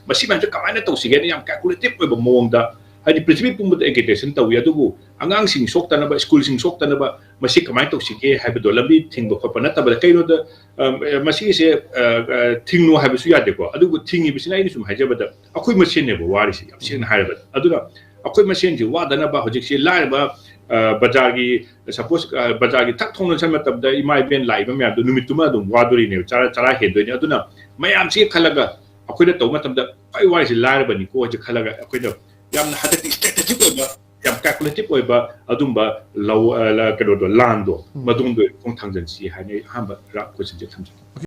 ꯃꯁꯤ ꯃꯌꯥꯝꯁꯦ ꯀꯃꯥꯏꯅ ꯇꯧꯁꯤꯒꯦꯅ ꯌꯥꯝ ꯀꯦꯜꯀꯨꯂꯦꯇꯤꯚ ꯑꯣꯏꯕ ꯃꯑꯣꯡꯗ, ꯍꯥꯏꯗꯤ ꯄ꯭ꯔꯤꯊꯤꯕꯤ ꯄꯨꯝꯕꯗ ꯑꯦꯒꯤꯇꯦꯁꯟ ꯇꯧꯋꯤ, ꯑꯗꯨꯕꯨ ꯑꯉꯥꯡꯁꯤꯡ ꯁꯣꯛꯇꯅꯕ, ꯁ꯭ꯀꯨꯜꯁꯤꯡ ꯁꯣꯛꯇꯅꯕ ꯃꯁꯤ ꯀꯃꯥꯏꯅ ꯇꯧꯁꯤꯒꯦ ꯍꯥꯏꯕꯗꯣ ꯂꯝꯕꯤ ꯊꯤꯡꯕ ꯈꯣꯠꯄ ꯅꯠꯇꯕꯗ, ꯀꯩꯅꯣꯗ, ꯑ, ꯑ, ꯃꯁꯤꯒꯤꯁꯦ, ꯑ, ꯑ, ꯊꯤꯡꯉꯨ ꯍꯥꯏꯕꯁꯨ ꯌꯥꯗꯦꯀꯣ꯫ ꯑꯗꯨꯕꯨ ꯊꯤꯡꯉꯤꯕꯁꯤꯅ ꯑꯩꯅ ꯁꯨꯝ ꯍꯥꯏꯖꯕꯗ ꯑꯩꯈꯣꯏ ꯃꯁꯦꯟꯅꯦꯕ ꯋꯥꯔꯤꯁꯦ, ꯌꯥꯝ ꯁꯦꯡꯅ ꯍꯥꯏꯔꯕꯗ꯫ ꯑꯗꯨꯅ ꯑꯩꯈꯣꯏ ꯃꯁꯦꯟꯁꯦ ꯋꯥꯗꯅꯕ ꯍꯧꯖꯤꯛꯁꯦ ꯂꯥꯏꯔꯕ, ꯑ, ꯕꯖꯥꯔꯒꯤ, ꯁꯄꯣꯁ, ꯑ, ꯕꯖꯥꯔꯒꯤ ꯊꯛ ꯊꯣꯡꯅ ꯆꯠꯄ ꯃꯇꯝꯗ ꯏꯃꯥ ꯏꯕꯦꯟ ꯂꯥꯛꯏꯕ ꯃꯌꯥꯝꯗꯣ ꯅꯨꯃꯤꯠꯇꯨꯃ ꯑꯗꯨꯝ ꯋꯥꯗꯣꯔꯤꯅꯦꯕ, ꯆꯔꯥ, ꯆꯔꯥ ꯍꯦꯟꯗꯣꯏꯅꯦ꯫ ꯑꯗꯨꯅ ꯃꯌꯥꯝꯁꯤꯒꯤ ꯈꯜꯂꯒ ꯑꯩꯈꯣꯏꯅ ꯇꯧꯕ ꯃꯇꯝꯗ ꯈ꯭ꯋꯥꯏ ꯋꯥꯔꯤꯁꯦ ꯂꯥꯏꯔꯕꯅꯤꯀꯣ ꯍꯥꯏꯁꯦ ꯈꯜꯂꯒ ꯑꯩꯈꯣꯏꯅ ꯌꯥꯝꯅ ꯍꯟꯗꯛꯇꯤ ꯏꯁꯇ꯭ꯔꯦꯇꯦꯖꯤꯛ ꯑꯣꯏꯕ ꯌꯥꯝ ꯀꯦꯜꯀꯨꯂꯦꯇꯤꯞ ꯑꯣꯏꯕ ꯑꯗꯨꯝꯕ ꯂꯧ ꯑ, ꯂ- ꯀꯩꯅꯣꯗꯣ ꯂꯥꯟꯗꯣ ꯃꯗꯨꯝꯗꯣ ꯈꯣꯡ ꯊꯥꯡꯖꯟꯁꯤ ꯍꯥꯏꯅ ꯑꯩ ꯑꯍꯥꯟꯕ ꯔꯥꯞ ꯀꯣꯏꯁꯟꯁꯦ ꯊꯝꯖꯒꯦ꯫